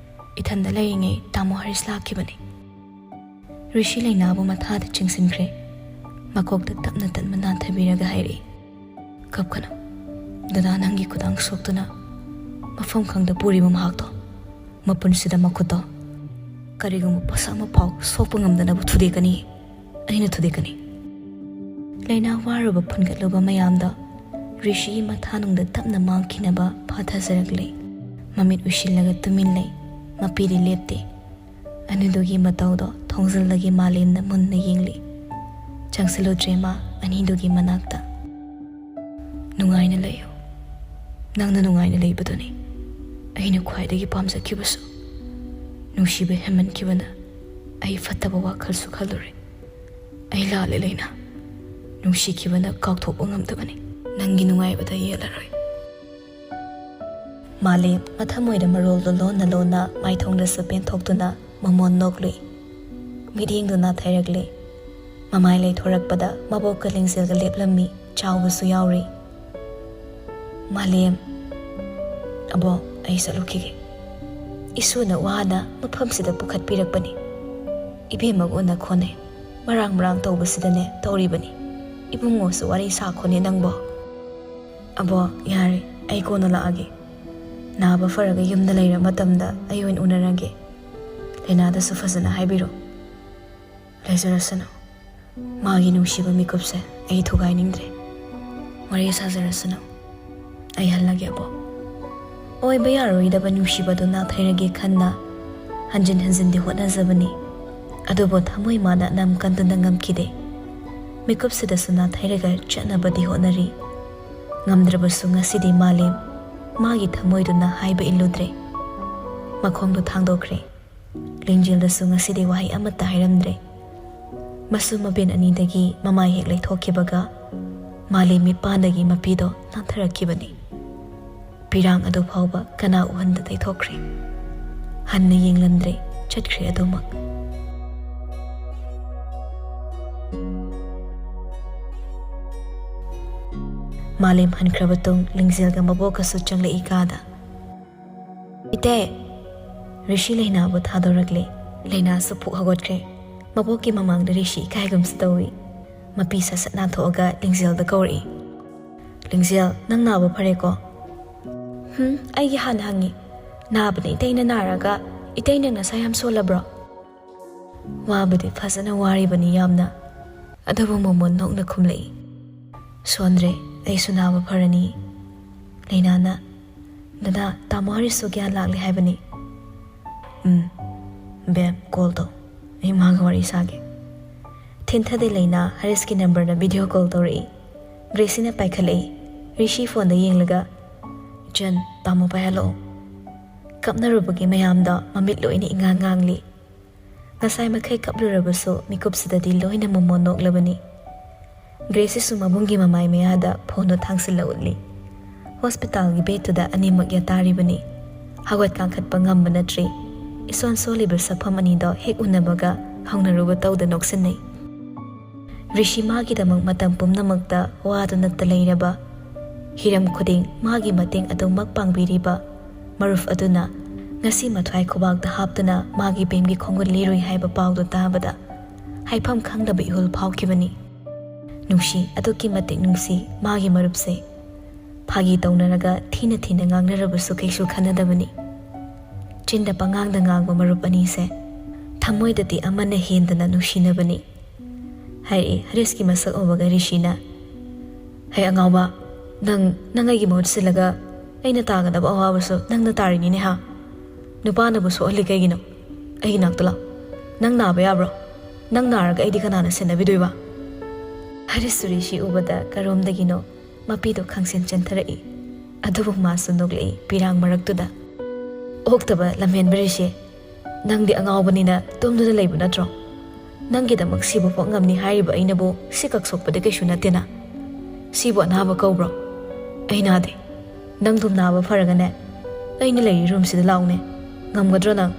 ꯏꯊꯟꯗ ꯂꯩꯔꯤꯉꯩ ꯇꯥꯃꯣ ꯍꯔꯤꯁ ꯂꯥꯛꯈꯤꯕꯅꯤ꯫ ꯔꯤꯁꯤ ꯂꯩꯅꯥꯕꯨ ꯃꯊꯥꯗ ꯆꯤꯡꯁꯤꯟꯈ꯭ꯔꯦ꯫ ꯃꯀꯣꯛꯇ ꯇꯞꯅ ꯇꯞꯅ ꯅꯥꯟꯊꯕꯤꯔꯒ ꯍꯥꯏꯔꯛꯏ, "ꯀꯞꯀꯅꯨ꯫ ꯗꯗꯥ ꯅꯪꯒꯤ ꯈꯨꯗꯥꯡ ꯁꯣꯛꯇꯨꯅ ꯃꯐꯝ ꯈꯪꯗ ꯄꯨꯔꯤꯕ ꯃꯍꯥꯛꯇꯣ ꯃꯄꯨꯟꯁꯤꯗ ꯃꯈꯨꯠꯇꯣ ꯀꯔꯤꯒꯨꯝꯕ ꯄꯣꯠꯁꯛ ꯑꯃ ꯐꯥꯎ ꯁꯣꯛꯄ ꯉꯝꯗꯅꯕ ꯊꯨꯗꯦꯛꯀꯅꯤ꯫ ꯑꯩꯅ ꯊꯨꯗꯦꯛꯀꯅꯤ꯫ ꯂꯥꯏꯅꯥ ꯋꯥꯔꯨꯕ ꯐꯨꯟꯒꯠꯂꯨꯕ ꯃꯌꯥꯝꯗꯣ ꯔꯤꯁꯤꯒꯤ ꯃꯊꯥꯅꯨꯡꯗ ꯇꯞꯅ ꯃꯥꯡꯈꯤꯅꯕ ꯐꯥꯊꯖꯔꯛꯂꯦ꯫ ꯃꯃꯤꯠ ꯎꯏꯁꯤꯜꯂꯒ ꯇꯨꯃꯤꯟ ꯂꯩ꯫ ꯃꯄꯤꯗꯤ ꯂꯦꯞꯇꯦ꯫ ꯑꯅꯤꯗꯨꯒꯤ ꯃꯇꯧꯗꯣ ꯊꯣꯡꯖꯤꯜꯗꯒꯤ ꯃꯥꯂꯦꯝꯅ ꯃꯨꯟꯅ ꯌꯦꯡꯂꯤ꯫ ꯆꯪꯁꯤꯜꯂꯨꯗ꯭ꯔꯦ ꯃꯥ ꯑꯅꯤꯗꯨꯒꯤ ꯃꯅꯥꯛꯇ꯫ "ꯅꯨꯡꯉꯥꯏꯅ ꯂꯩꯌꯨ꯫ ꯅꯪꯅ ꯅꯨꯡꯉꯥꯏꯅ ꯂꯩꯕꯗꯨꯅꯤ ꯑꯩꯅ ꯈ꯭ꯋꯥꯏꯗꯒꯤ ꯄꯥꯝꯖꯈꯤꯕꯁꯨ꯫ ꯅꯨꯡꯁꯤꯕ ꯍꯦꯟꯃꯟꯈꯤꯕꯅ ꯑꯩ ꯐꯠꯇꯕ ꯋꯥꯈꯜꯁꯨ ꯈꯜꯂꯨꯔꯦ꯫ ꯑꯩ ꯂꯥꯜꯂꯦ, ꯂꯩꯅꯥ꯫ ꯅꯨꯡꯁꯤꯈꯤꯕꯅ ꯀꯥꯎꯊꯣꯛꯄ ꯉꯝꯗꯕꯅꯤ꯫ ꯅꯪꯒꯤ ꯅꯨꯡꯉꯥꯏꯕꯗ ꯌꯦꯠꯂꯔꯣꯏ꯫" ꯃꯥꯂꯦꯝ ꯃꯊꯃꯣꯏꯗ ꯃꯔꯣꯜꯗꯣ ꯂꯣꯟꯅ ꯂꯣꯟꯅ ꯃꯥꯏꯊꯣꯡꯗꯁꯨ ꯄꯦꯟꯊꯣꯛꯇꯨꯅ ꯃꯃꯣꯟ ꯅꯣꯛꯂꯨꯏ꯫ ꯃꯤꯠꯌꯦꯡꯗꯨ ꯅꯥꯊꯩꯔꯛꯂꯦ꯫ ꯃꯃꯥꯏ ꯂꯩꯊꯣꯔꯛꯄꯗ ꯃꯕꯣꯛꯀ ꯂꯤꯡꯖꯦꯜꯒ ꯂꯦꯞꯂꯝꯃꯤ꯫ ꯆꯥꯎꯕꯁꯨ ꯌꯥꯎꯔꯤ꯫ "ꯃꯥꯂꯦꯝ꯫" "ꯑꯕꯣꯛ, ꯑꯩ ꯆꯠꯂꯨꯈꯤꯒꯦ꯫ ꯏꯁꯨꯅ ꯋꯥꯅ ꯃꯐꯝꯁꯤꯗ ꯄꯨꯈꯠꯄꯤꯔꯛꯄꯅꯤ꯫ ꯏꯕꯦꯝꯃꯒ ꯎꯅ ꯈꯣꯠꯅꯩ꯫ ꯃꯔꯥꯡ ꯃꯔꯥꯡ ꯇꯧꯕꯁꯤꯗꯅꯦ ꯇꯧꯔꯤꯕꯅꯤ꯫ ꯏꯕꯨꯡꯉꯣꯁꯨ ꯋꯥꯔꯤ ꯁꯥꯈꯣꯅꯦ ꯅꯪꯕꯣ꯫" "ꯑꯕꯣꯛ, ꯌꯥꯔꯦ, ꯑꯩ ꯀꯣꯟꯅ ꯂꯥꯛꯑꯒꯦ꯫ ꯅꯥꯕ ꯐꯔꯒ ꯌꯨꯝꯗ ꯂꯩꯔ ꯃꯇꯝꯗ ꯑꯩ ꯑꯣꯏꯅ ꯎꯅꯔꯒꯦ꯫ ꯂꯥꯏꯅꯥꯗꯁꯨ ꯐꯖꯅ ꯍꯥꯏꯕꯤꯔꯣ꯫ ꯂꯩꯖꯔꯁꯅꯨ꯫ ꯃꯥꯒꯤ ꯅꯨꯡꯁꯤꯕ ꯃꯤꯀꯨꯞꯁꯦ ꯑꯩ ꯊꯨꯒꯥꯏꯅꯤꯡꯗ꯭ꯔꯦ꯫ ꯋꯥꯔꯤ ꯁꯥꯖꯔꯁꯅꯨ꯫ ꯑꯩ ꯍꯜꯂꯒꯦ, ꯑꯕꯣꯛ꯫" ꯑꯣꯏꯕ ꯌꯥꯔꯣꯏꯗꯕ ꯅꯨꯡꯁꯤꯕꯗꯨ ꯅꯥꯊꯩꯔꯒꯦ ꯈꯟꯅ ꯍꯟꯖꯤꯟ ꯍꯟꯖꯤꯟꯗꯤ ꯍꯣꯠꯅꯖꯕꯅꯤ꯫ ꯑꯗꯨꯕꯨ ꯊꯃꯣꯏ ꯃꯥꯅ ꯅꯝ ꯀꯟꯗꯨꯅ ꯉꯝꯈꯤꯗꯦ꯫ ꯃꯤꯀꯨꯞꯁꯤꯗꯁꯨ ꯅꯥꯊꯩꯔꯒ ꯆꯠꯅꯕꯗꯤ ꯍꯣꯠꯅꯔꯤ꯫ ꯉꯝꯗ꯭ꯔꯕꯁꯨ ꯉꯁꯤꯗꯤ ꯃꯥꯂꯦꯝ ꯃꯥꯒꯤ ꯊꯃꯣꯏꯗꯨꯅ ꯍꯥꯏꯕ ꯏꯜꯂꯨꯗ꯭ꯔꯦ꯫ ꯃꯈꯣꯡꯗꯨ ꯊꯥꯡꯗꯣꯛꯈ꯭ꯔꯦ꯫ ꯂꯤꯡꯖꯦꯜꯗꯁꯨ ꯉꯁꯤꯗꯤ ꯋꯥꯍꯩ ꯑꯃꯠꯇ ꯍꯥꯏꯔꯝꯗ꯭ꯔꯦ꯫ ꯃꯁꯨ ꯃꯕꯦꯟ ꯑꯅꯤꯗꯒꯤ ꯃꯃꯥꯏ ꯍꯦꯛ ꯂꯩꯊꯣꯛꯈꯤꯕꯒ ꯃꯥꯂꯦꯝ ꯃꯤꯠꯄꯥꯟꯗꯒꯤ ꯃꯄꯤꯗꯣ ꯅꯥꯟꯊꯔꯛꯈꯤꯕꯅꯤ꯫ ꯄꯤꯔꯥꯡ ꯑꯗꯨ ꯐꯥꯎꯕ ꯀꯅꯥ ꯎꯍꯟꯗ ꯇꯩꯊꯣꯛꯈ꯭ꯔꯦ꯫ ꯍꯟꯅ ꯌꯦꯡꯂꯝꯗ꯭ꯔꯦ, ꯆꯠꯈ꯭ꯔꯦ ꯑꯗꯨꯃꯛ꯫ ꯃꯥꯂꯦꯝ ꯍꯟꯈ꯭ꯔꯕ ꯇꯨꯡ ꯂꯤꯡꯖꯦꯜꯒ ꯃꯕꯣꯛꯀꯁꯨ ꯆꯪꯂꯛꯏ ꯀꯥꯗ꯫ "ꯏꯇꯩ!" ꯔꯤꯁꯤ ꯂꯩꯅꯥꯕꯨ ꯊꯥꯗꯣꯔꯛꯂꯦ꯫ ꯂꯩꯅꯥꯁꯨ ꯄꯨꯛ ꯍꯧꯒꯠꯈ꯭ꯔꯦ꯫ ꯃꯕꯣꯛꯀꯤ ꯃꯃꯥꯡꯗ ꯔꯤꯁꯤ ꯏꯀꯥꯏꯒꯨꯝꯁꯨ ꯇꯧꯏ꯫ ꯃꯄꯤ ꯁꯠ ꯁꯠ ꯅꯥꯟꯊꯣꯛꯑꯒ ꯂꯤꯡꯖꯦꯜꯗ ꯀꯧꯔꯛꯏ꯫ "ꯂꯤꯡꯖꯦꯜ, ꯅꯪ ꯅꯥꯕ ꯐꯔꯦꯀꯣ?" "ꯍꯨꯝ, ꯑꯩꯒꯤ ꯍꯥꯟꯅ ꯍꯪꯉꯤ꯫ ꯅꯥꯕꯅ ꯏꯇꯩꯅ ꯅꯥꯔꯒ "ꯏꯇꯩ, ꯅꯪ ꯅꯁꯥ ꯌꯥꯝ ꯁꯣꯜꯂꯕ꯭ꯔꯣ?" "ꯋꯥꯕꯨꯗꯤ ꯐꯖꯅ ꯋꯥꯔꯤꯕꯅꯤ ꯌꯥꯝꯅ," ꯑꯗꯨꯕꯨ ꯃꯣꯃꯣꯟ ꯅꯣꯛꯅ ꯈꯨꯝꯂꯛꯏ꯫ "ꯁꯣꯟꯗ꯭ꯔꯦ, ꯑꯩꯁꯨ ꯅꯥꯕ ꯐꯔꯅꯤ꯫ ꯂꯩꯅꯥꯅ, ꯗꯗꯥ, ꯇꯥꯃꯣ ꯍꯔꯤꯁꯁꯨ ꯒ꯭ꯌꯥꯟ ꯂꯥꯛꯂꯦ ꯍꯥꯏꯕꯅꯤ꯫ ꯎꯝ, ꯕꯦꯝ, ꯀꯣꯜ ꯇꯧ, ꯑꯩ ꯃꯥꯒ ꯋꯥꯔꯤ ꯁꯥꯒꯦ꯫" ꯊꯤꯟꯊꯗꯦ ꯂꯩꯅꯥ ꯍꯔꯤꯁꯀꯤ ꯅꯝꯕꯔꯗ ꯚꯤꯗꯤꯑꯣ ꯀꯣꯜ ꯇꯧꯔꯛꯏ꯫ ꯒ꯭ꯔꯦꯁꯤꯅ ꯄꯥꯏꯈꯠꯂꯛꯏ꯫ ꯔꯤꯁꯤ ꯐꯣꯟꯗ ꯌꯦꯡꯂꯒ, "ꯏꯆꯟ, ꯇꯥꯃꯣ ꯄꯥꯏꯍꯜꯂꯛꯑꯣ꯫" ꯀꯞꯅꯔꯨꯕꯒꯤ ꯃꯌꯥꯝꯗꯣ ꯃꯃꯤꯠ ꯂꯣꯏꯅ ꯏꯉꯥꯡ ꯉꯥꯡꯂꯤ꯫ ꯉꯁꯥꯏ ꯃꯈꯩ ꯀꯞꯂꯨꯔꯕꯁꯨ ꯃꯤꯀꯨꯞꯁꯤꯗꯗꯤ ꯂꯣꯏꯅ ꯃꯣꯃꯣꯟ ꯅꯣꯛꯂꯕꯅꯤ꯫ ꯒ꯭ꯔꯦꯁꯤꯁꯨ ꯃꯕꯨꯡꯒꯤ ꯃꯃꯥꯏ ꯃꯌꯥꯗ ꯐꯣꯟꯗꯣ ꯊꯥꯡꯁꯤꯜꯂ ꯎꯠꯂꯤ꯫ ꯍꯣꯁꯄꯤꯇꯥꯜꯒꯤ ꯕꯦꯗꯇꯨꯗ ꯑꯅꯤꯃꯛ ꯌꯥꯇꯥꯔꯤꯕꯅꯤ꯫ ꯍꯧꯒꯠ ꯀꯥꯡꯈꯠꯄ ꯉꯝꯕ ꯅꯠꯇ꯭ꯔꯤ꯫ ꯏꯁꯣꯟ ꯁꯣꯜꯂꯤꯕ ꯁꯛꯐꯝ ꯑꯅꯤꯗꯣ ꯍꯦꯛ ꯎꯅꯕꯒ ꯍꯧꯅꯔꯨꯕ ꯇꯧꯗ ꯅꯣꯛꯁꯤꯟꯅꯩ꯫ ꯔꯤꯁꯤ ꯃꯥꯒꯤꯗꯃꯛ ꯃꯇꯝ ꯄꯨꯝꯅꯃꯛꯇ ꯋꯥꯗꯨꯅꯇ ꯂꯩꯔꯕ, ꯍꯤꯔꯝ ꯈꯨꯗꯤꯡ ꯃꯥꯒꯤ ꯃꯇꯦꯡ ꯑꯗꯨꯃꯛ ꯄꯥꯡꯕꯤꯔꯤꯕ ꯃꯔꯨꯞ ꯑꯗꯨꯅ ꯉꯁꯤ ꯃꯊ꯭ꯋꯥꯏ ꯈꯨꯕꯥꯛꯇ ꯍꯥꯞꯇꯨꯅ ꯃꯥꯒꯤ ꯕꯦꯝꯒꯤ ꯈꯣꯡꯒꯨꯜ ꯂꯤꯔꯨꯏ ꯍꯥꯏꯕ ꯄꯥꯎꯗꯨ ꯇꯥꯕꯗ ꯍꯥꯏꯐꯝ ꯈꯪꯗꯕ ꯏꯍꯨꯜ ꯐꯥꯎꯈꯤꯕꯅꯤ꯫ ꯅꯨꯡꯁꯤ, ꯑꯗꯨꯛꯀꯤ ꯃꯇꯤꯛ ꯅꯨꯡꯁꯤ ꯃꯥꯒꯤ ꯃꯔꯨꯞꯁꯦ꯫ ꯐꯥꯒꯤ ꯇꯧꯅꯔꯒ ꯊꯤꯅ ꯊꯤꯅ ꯉꯥꯡꯅꯔꯕꯁꯨ ꯀꯩꯁꯨ ꯈꯟꯅꯗꯕꯅꯤ꯫ ꯆꯤꯟꯗ ꯄꯉꯥꯡꯗ ꯉꯥꯡꯕ ꯃꯔꯨꯞ ꯑꯅꯤꯁꯦ ꯊꯃꯣꯏꯗꯗꯤ ꯑꯃꯅ ꯍꯦꯟꯗꯅ ꯅꯨꯡꯁꯤꯅꯕꯅꯤ꯫ ꯍꯥꯏꯔꯛꯏ ꯍꯔꯤꯁꯀꯤ ꯃꯁꯛ ꯎꯕꯒ ꯔꯤꯁꯤꯅ꯫ "ꯍꯩ ꯑꯉꯥꯎꯕ, ꯅꯪ, ꯅꯪ ꯑꯩꯒꯤ ꯃꯍꯨꯠ ꯁꯤꯜꯂꯒ ꯑꯩꯅ ꯇꯥꯒꯗꯕ ꯑꯋꯥꯕꯁꯨ ꯅꯪꯅ ꯇꯥꯔꯤꯅꯤꯅꯦ ꯍꯥ? ꯅꯨꯄꯥꯅꯕꯨ ꯁꯣꯛꯍꯜꯂꯤ ꯀꯩꯒꯤꯅꯣ? ꯑꯩꯒꯤ ꯅꯥꯛꯇ ꯂꯥꯛ꯫ ꯅꯪ ꯅꯥꯕ ꯌꯥꯕ꯭ꯔꯣ? ꯅꯪ ꯅꯥꯔꯒ ꯑꯩꯗꯤ ꯀꯅꯥꯅ ꯁꯦꯟꯅꯕꯤꯗꯣꯏꯕ?" ꯍꯔꯤꯁꯁꯨ ꯔꯤꯁꯤ ꯎꯕꯗ ꯀꯔꯣꯝꯗꯒꯤꯅꯣ ꯃꯄꯤꯗꯣ ꯈꯪꯁꯦꯟ ꯆꯦꯟꯊꯔꯛꯏ꯫ ꯑꯗꯨꯕꯨ ꯃꯥꯁꯨ ꯅꯣꯛꯂꯛꯏ ꯄꯤꯔꯥꯡ ꯃꯔꯛꯇꯨꯗ꯫ "ꯑꯣꯛꯇꯕ ꯂꯝꯍꯦꯟꯕ ꯔꯤꯁꯤ, ꯅꯪꯗꯤ ꯑꯉꯥꯎꯕꯅꯤꯅ ꯇꯨꯝꯗꯨꯅ ꯂꯩꯕ ꯅꯠꯇ꯭ꯔꯣ? ꯅꯪꯒꯤꯗꯃꯛ ꯁꯤꯕ ꯐꯥꯎ ꯉꯝꯅꯤ ꯍꯥꯏꯔꯤꯕ ꯑꯩꯅꯕꯨ ꯁꯤ ꯀꯛ ꯁꯣꯛꯄꯗꯤ ꯀꯩꯁꯨ ꯅꯠꯇꯦꯅ꯫ ꯁꯤꯕꯨ ꯑꯅꯥꯕ ꯀꯧꯕ꯭ꯔꯣ? ꯑꯩ ꯅꯥꯗꯦ꯫ ꯅꯪꯗꯨꯝ ꯅꯥꯕ ꯐꯔꯒꯅꯦ, ꯑꯩꯅ ꯂꯩꯔꯤ ꯔꯨꯝꯁꯤꯗ ꯂꯥꯛꯎꯅꯦ꯫ ꯉꯝꯒꯗ꯭ꯔꯣ ꯅꯪ?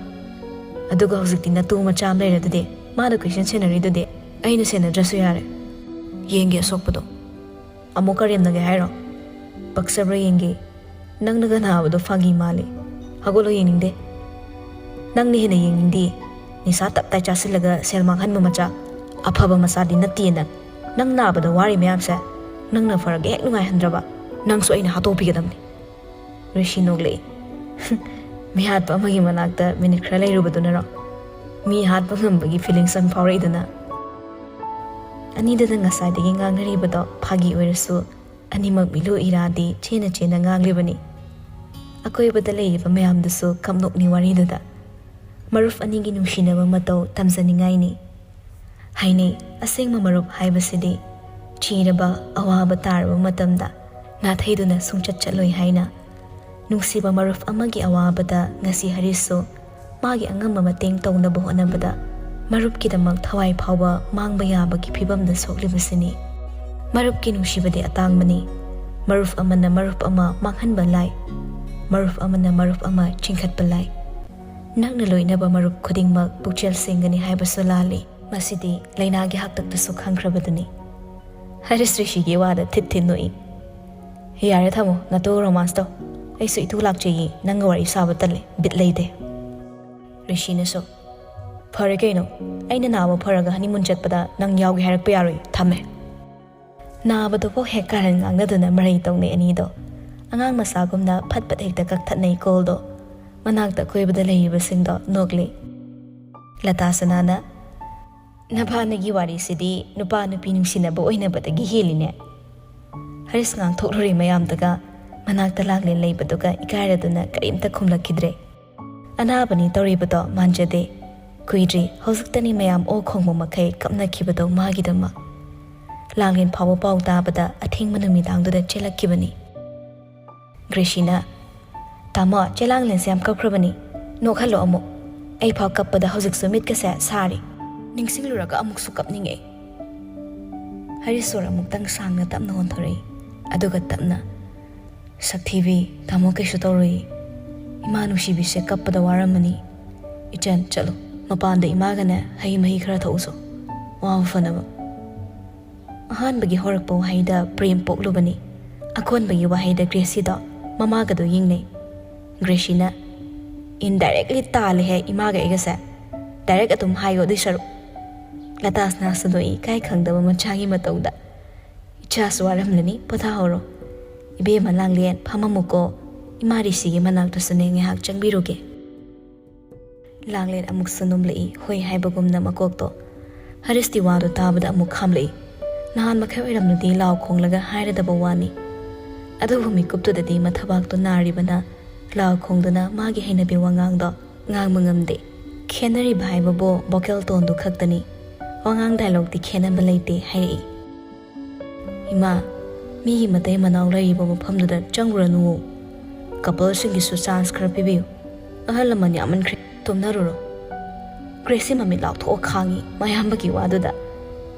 ꯑꯗꯨꯒ ꯍꯧꯖꯤꯛꯇꯤ ꯅꯇꯨ ꯃꯆꯥ ꯑꯃ ꯂꯩꯔꯗꯨꯗꯤ, ꯃꯥꯅ ꯀꯣꯏꯁꯦꯟ ꯁꯦꯟꯅꯔꯤꯗꯨꯗꯤ꯫ ꯑꯩꯅ ꯁꯦꯟꯅꯗ꯭ꯔꯁꯨ ꯌꯥꯔꯦ꯫ ꯌꯦꯡꯒꯦ ꯑꯁꯣꯛꯄꯗꯣ꯫ ꯑꯃꯨꯛ ꯀꯔꯦꯝꯅꯒꯦ ꯍꯥꯏꯔꯣ? ꯄꯛꯆꯕ꯭ꯔꯥ ꯌꯦꯡꯒꯦ꯫ ꯅꯪꯅꯒ ꯅꯥꯕꯗꯣ ꯐꯥꯒꯤ ꯃꯥꯜꯂꯤ꯫ ꯍꯧꯒꯠꯂꯣ, ꯌꯦꯡꯅꯤꯡꯗꯦ꯫ ꯅꯪꯅ ꯍꯦꯟꯅ ꯌꯦꯡꯅꯤꯡꯗꯦ꯫ ꯅꯤꯁꯥ ꯇꯞꯇꯥꯏ ꯆꯥꯁꯤꯜꯂꯒ ꯁꯦꯜ ꯃꯥꯡꯍꯟꯕ ꯃꯆꯥ꯫ ꯑꯐꯕ ꯃꯆꯥꯗꯤ ꯅꯠꯇꯦ ꯅꯪ꯫ ꯅꯪ ꯅꯥꯕꯗ ꯋꯥꯔꯤ ꯃꯌꯥꯝꯁꯦ ꯅꯪꯅ ꯐꯔꯒ ꯍꯦꯛ ꯅꯨꯡꯉꯥꯏꯍꯟꯗ꯭ꯔꯕ꯫ ꯅꯪꯁꯨ ꯑꯩꯅ ꯍꯥꯠꯇꯣꯛꯄꯤꯒꯗꯕꯅꯤ꯫ ꯔꯤꯁꯤ ꯅꯣꯛꯂꯛꯏ꯫ ꯃꯤꯍꯥꯠꯄ ꯑꯃꯒꯤ ꯃꯅꯥꯛꯇ ꯃꯤꯅꯤꯠ ꯈꯔ ꯂꯩꯔꯨꯕꯗꯨꯅꯔꯣ? ꯃꯤ ꯍꯥꯠꯄ ꯉꯝꯕꯒꯤ ꯐꯤꯂꯤꯡꯁ ꯑꯃ ꯐꯥꯎꯔꯛꯏꯗꯨꯅ꯫ ꯑꯅꯤꯗꯨꯅ ꯉꯁꯥꯏꯗꯒꯤ ꯉꯥꯡꯅꯔꯤꯕꯗꯣ ꯐꯥꯒꯤ ꯑꯣꯏꯔꯁꯨ ꯑꯅꯤꯃꯛ ꯃꯤꯂꯨ ꯏꯔꯥꯗꯤ ꯆꯦꯟꯅ ꯆꯦꯟꯅ ꯉꯥꯡꯂꯤꯕꯅꯤ꯫ ꯑꯀꯣꯏꯕꯗ ꯂꯩꯔꯤꯕ ꯃꯌꯥꯝꯗꯨꯁꯨ ꯀꯞꯅꯣꯛꯅꯤ ꯋꯥꯔꯤꯗꯨꯗ꯫ ꯃꯔꯨꯞ ꯑꯅꯤꯒꯤ ꯅꯨꯡꯁꯤꯅꯕ ꯃꯇꯧ ꯇꯝꯖꯅꯤꯡꯉꯥꯏꯅꯤ꯫ ꯍꯥꯏꯅꯩ, ꯑꯁꯦꯡꯕ ꯃꯔꯨꯞ ꯍꯥꯏꯕꯁꯤꯗꯤ ꯆꯤꯔꯕ, ꯑꯋꯥꯕ ꯇꯥꯔꯕ ꯃꯇꯝꯗ ꯅꯥꯊꯩꯗꯨꯅ ꯁꯨꯡꯆꯠ ꯆꯠꯂꯣꯏ ꯍꯥꯏꯅ꯫ ꯅꯨꯡꯁꯤꯕ ꯃꯔꯨꯞ ꯑꯃꯒꯤ ꯑꯋꯥꯕꯗ ꯉꯁꯤ ꯍꯔꯤꯁꯁꯨ ꯃꯥꯒꯤ ꯑꯉꯝꯕ ꯃꯇꯦꯡ ꯇꯧꯅꯕ ꯍꯣꯠꯅꯕꯗ ꯃꯔꯨꯞꯀꯤꯗꯃꯛ ꯊꯋꯥꯏ ꯐꯥꯎꯕ ꯃꯥꯡꯕ ꯌꯥꯕꯒꯤ ꯐꯤꯕꯝꯗ ꯁꯣꯛꯂꯤꯕꯁꯤꯅꯤ꯫ ꯃꯔꯨꯞꯀꯤ ꯅꯨꯡꯁꯤꯕꯗꯤ ꯑꯇꯥꯡꯕꯅꯤ꯫ ꯃꯔꯨꯞ ꯑꯃꯅ ꯃꯔꯨꯞ ꯑꯃ ꯃꯥꯡꯍꯟꯕ ꯂꯥꯏ, ꯃꯔꯨꯞ ꯑꯃꯅ ꯃꯔꯨꯞ ꯑꯃ ꯆꯤꯡꯈꯠꯄ ꯂꯥꯏ꯫ ꯅꯪꯅ ꯂꯣꯏꯅꯕ ꯃꯔꯨꯞ ꯈꯨꯗꯤꯡꯃꯛ ꯄꯨꯛꯆꯦꯜ ꯁꯦꯡꯒꯅꯤ ꯍꯥꯏꯕꯁꯨ ꯂꯥꯜꯂꯤ꯫ ꯃꯁꯤꯗꯤ ꯂꯥꯏꯅꯥꯒꯤ ꯍꯥꯛꯇꯛꯇꯁꯨ ꯈꯪꯈ꯭ꯔꯕꯗꯨꯅꯤ꯫ ꯍꯔꯤꯁ ꯔꯤꯁꯤꯒꯤ ꯋꯥꯗ ꯊꯤꯠ ꯊꯤꯠ ꯅꯣꯛꯏ꯫ "ꯌꯥꯔꯦ, ꯊꯝꯃꯣ, ꯅꯇꯣ ꯔꯣꯃꯥꯟꯁꯇꯣ꯫ ꯑꯩꯁꯨ ꯏꯇꯨ ꯂꯥꯛꯆꯩꯌꯦ, ꯅꯪꯒ ꯋꯥꯔꯤ ꯁꯥꯕ ꯇꯜꯂꯦ, ꯕꯤꯠ ꯂꯩꯇꯦ"꯫ ꯔꯤꯁꯤꯅꯁꯨ, "ꯐꯔꯦ ꯀꯩꯅꯣ, ꯑꯩꯅ ꯅꯥꯕ ꯐꯔꯒ ꯍꯅꯤꯃꯨꯟ ꯆꯠꯄꯗ ꯅꯪ ꯌꯥꯎꯒꯦ ꯍꯥꯏꯔꯛꯄ ꯌꯥꯔꯣꯏ, ꯊꯝꯃꯦ"꯫ ꯅꯥꯕꯗꯨꯐꯥꯎ ꯍꯦꯛ ꯀꯥꯔꯟ ꯉꯥꯡꯅꯗꯨꯅ ꯃꯔꯩ ꯇꯧꯅꯩ ꯑꯅꯤꯗꯣ꯫ ꯑꯉꯥꯡ ꯃꯆꯥꯒꯨꯝꯅ ꯐꯠ ꯐꯠ ꯍꯦꯛꯇ ꯀꯛꯊꯠꯅꯩ ꯀꯣꯜꯗꯣ꯫ ꯃꯅꯥꯛꯇ ꯑꯀꯣꯏꯕꯗ ꯂꯩꯔꯤꯕꯁꯤꯡꯗꯣ ꯅꯣꯛꯂꯤ꯫ ꯂꯇꯥ ꯁꯅꯥꯅ, "ꯅꯕꯥꯅꯤꯒꯤ ꯋꯥꯔꯤꯁꯤꯗꯤ ꯅꯨꯄꯥ ꯅꯨꯄꯤ ꯅꯨꯡꯁꯤꯅꯕ ꯑꯣꯏꯅꯕꯗꯒꯤ ꯍꯦꯜꯂꯤꯅꯦ"꯫ ꯍꯔꯤꯁ ꯉꯥꯡꯊꯣꯛꯂꯨꯔꯦ ꯃꯌꯥꯝꯗꯨꯒ꯫ ꯃꯅꯥꯛꯇ ꯂꯥꯡꯂꯦꯟ ꯂꯩꯕꯗꯨꯒ ꯏꯀꯥꯏꯔꯗꯨꯅ ꯀꯔꯤꯝꯇ ꯈꯨꯝꯂꯛꯈꯤꯗ꯭ꯔꯦ꯫ ꯑꯅꯥꯕꯅꯤ ꯇꯧꯔꯤꯕꯗꯣ ꯃꯥꯟꯖꯗꯦ꯫ ꯀꯨꯏꯗ꯭ꯔꯤ, ꯍꯧꯖꯤꯛꯇꯅꯤ ꯃꯌꯥꯝ ꯑꯣꯛ ꯈꯣꯡꯕ ꯃꯈꯩ ꯀꯞꯅꯈꯤꯕꯗꯣ ꯃꯥꯒꯤꯗꯃꯛ꯫ ꯂꯥꯡꯂꯦꯟ ꯐꯥꯎꯕ ꯄꯥꯎ ꯇꯥꯕꯗ ꯑꯊꯦꯡꯕ ꯅꯨꯃꯤꯗꯥꯡꯗꯨꯗ ꯆꯦꯜꯂꯛꯈꯤꯕꯅꯤ꯫ ꯒ꯭ꯔꯦꯁꯤꯅ, "ꯇꯥꯃꯣ, ꯆꯦ ꯂꯥꯡꯂꯦꯟꯁꯦ ꯌꯥꯝ ꯀꯞꯈ꯭ꯔꯕꯅꯤ꯫ ꯅꯣꯛꯍꯜꯂꯣ ꯑꯃꯨꯛ꯫ ꯑꯩꯐꯥꯎ ꯀꯞꯄꯗ ꯍꯧꯖꯤꯛꯁꯨ ꯃꯤꯠꯀꯁꯦ ꯁꯥꯔꯤ꯫ ꯅꯤꯡꯁꯤꯡꯂꯨꯔꯒ ꯑꯃꯨꯛꯁꯨ ꯀꯞꯅꯤꯡꯉꯦ"꯫ ꯍꯔꯤꯁ ꯁꯣꯔ ꯑꯃꯨꯛꯇꯪ ꯁꯥꯡꯅ ꯇꯞꯅ ꯍꯣꯟꯊꯣꯔꯛꯏ꯫ ꯑꯗꯨꯒ ꯇꯞꯅ, "ꯁꯛꯊꯤꯕꯤ, ꯇꯥꯃꯣ ꯀꯩꯁꯨ ꯇꯧꯔꯣꯏ꯫ ꯏꯃꯥ ꯅꯨꯡꯁꯤꯕꯤꯁꯦ ꯀꯞꯄꯗ ꯋꯥꯔꯝꯃꯅꯤ꯫ ꯏꯆꯟ, ꯆꯠꯂꯣ, ꯃꯄꯥꯟꯗ ꯏꯃꯥꯒꯅꯦ ꯍꯩ ꯃꯍꯤ ꯈꯔ ꯊꯛꯎꯁꯣ, ꯋꯥꯕ ꯐꯅꯕ"꯫ ꯑꯍꯥꯟꯕꯒꯤ ꯍꯧꯔꯛꯄ ꯋꯥꯍꯩꯗ ꯄ꯭ꯔꯦꯝ ꯄꯣꯛꯂꯨꯕꯅꯤ꯫ ꯑꯀꯣꯟꯕꯒꯤ ꯋꯥꯍꯩꯗ ꯒ꯭ꯔꯦꯁꯤꯗꯣ ꯃꯃꯥꯒꯗꯣ ꯌꯦꯡꯅꯩ꯫ ꯒ꯭ꯔꯦꯁꯤꯅ, "Indirectly ꯇꯥꯜꯂꯦꯍꯦ ꯏꯃꯥꯒ ꯑꯩꯒꯁꯦ꯫ Direct ꯑꯗꯨꯝ ꯍꯥꯏꯌꯣ ꯑꯗꯨꯏ ꯁꯔꯨꯛ"꯫ ꯂꯇꯥꯁꯅꯥꯁꯨ ꯅꯣꯛꯏ ꯏꯀꯥꯏ ꯈꯪꯗꯕ ꯃꯆꯥꯒꯤ ꯃꯇꯧꯗ꯫ "ꯏꯆꯥꯁꯨ ꯋꯥꯔꯝꯂꯅꯤ, ꯄꯣꯊꯥꯍꯧꯔꯣ꯫ ꯏꯕꯦꯝꯃ ꯂꯥꯡꯂꯦꯟ, ꯐꯝꯃꯝꯃꯨꯀꯣ꯫ ꯏꯃꯥ ꯔꯤꯁꯤꯒꯤ ꯃꯅꯥꯛꯇꯁꯨꯅꯦ ꯉꯥꯏꯍꯥꯛ ꯆꯪꯕꯤꯔꯨꯒꯦ꯫ ꯂꯥꯡꯂꯦꯟ ꯑꯃꯨꯛꯁꯨ ꯅꯣꯝꯂꯛꯏ, ꯍꯣꯏ ꯍꯥꯏꯕꯒꯨꯝꯅ ꯃꯀꯣꯛꯇꯣ꯫ ꯍꯔꯤꯁꯇꯤ ꯋꯥꯗꯨ ꯇꯥꯕꯗ ꯑꯃꯨꯛ ꯈꯥꯝꯂꯛꯏ꯫ ꯅꯍꯥꯟ ꯃꯈꯩ ꯑꯣꯏꯔꯝꯂꯗꯤ ꯂꯥꯎ ꯈꯣꯡꯂꯒ ꯍꯥꯏꯔꯗꯕ ꯋꯥꯅꯤ꯫ ꯑꯗꯨꯕꯨ ꯃꯤꯀꯨꯞꯇꯨꯗꯗꯤ ꯃꯊꯕꯥꯛꯇꯨ ꯅꯥꯔꯤꯕꯅ ꯂꯥꯎ ꯈꯣꯡꯗꯨꯅ ꯃꯥꯒꯤ ꯍꯩꯅꯕꯤ ꯋꯥꯉꯥꯡꯗꯣ ꯉꯥꯡꯕ ꯉꯝꯗꯦ꯫ ꯈꯦꯠꯅꯔꯤꯕ ꯍꯥꯏꯕꯕꯨ vocal tone ꯗꯨ ꯈꯛꯇꯅꯤ꯫ ꯋꯥꯉꯥꯡ dialogue ꯇꯤ ꯈꯦꯠꯅꯕ ꯂꯩꯇꯦ ꯍꯥꯏꯔꯛꯏ꯫ ꯏꯃꯥ, ꯃꯤꯒꯤ ꯃꯇꯩ ꯃꯅꯥꯎ ꯂꯩꯔꯤꯕ ꯃꯐꯝꯗꯨꯗ ꯆꯪꯉꯨꯔꯅꯨꯋꯣ꯫ Couple ꯁꯤꯡꯒꯤꯁꯨ chance ꯈꯔ ꯄꯤꯕꯤꯌꯨ꯫ ꯑꯍꯜ ꯂꯃꯟ ꯌꯥꯝꯃꯟꯈ꯭ꯔꯦ, ꯇꯨꯝꯅꯔꯨꯔꯣ꯫ ꯒ꯭ꯔꯦꯁꯤ ꯃꯃꯤꯠ ꯂꯥꯎꯊꯣꯛꯑ ꯈꯥꯡꯉꯤ ꯃꯌꯥꯝꯕꯒꯤ ꯋꯥꯗꯨꯗ꯫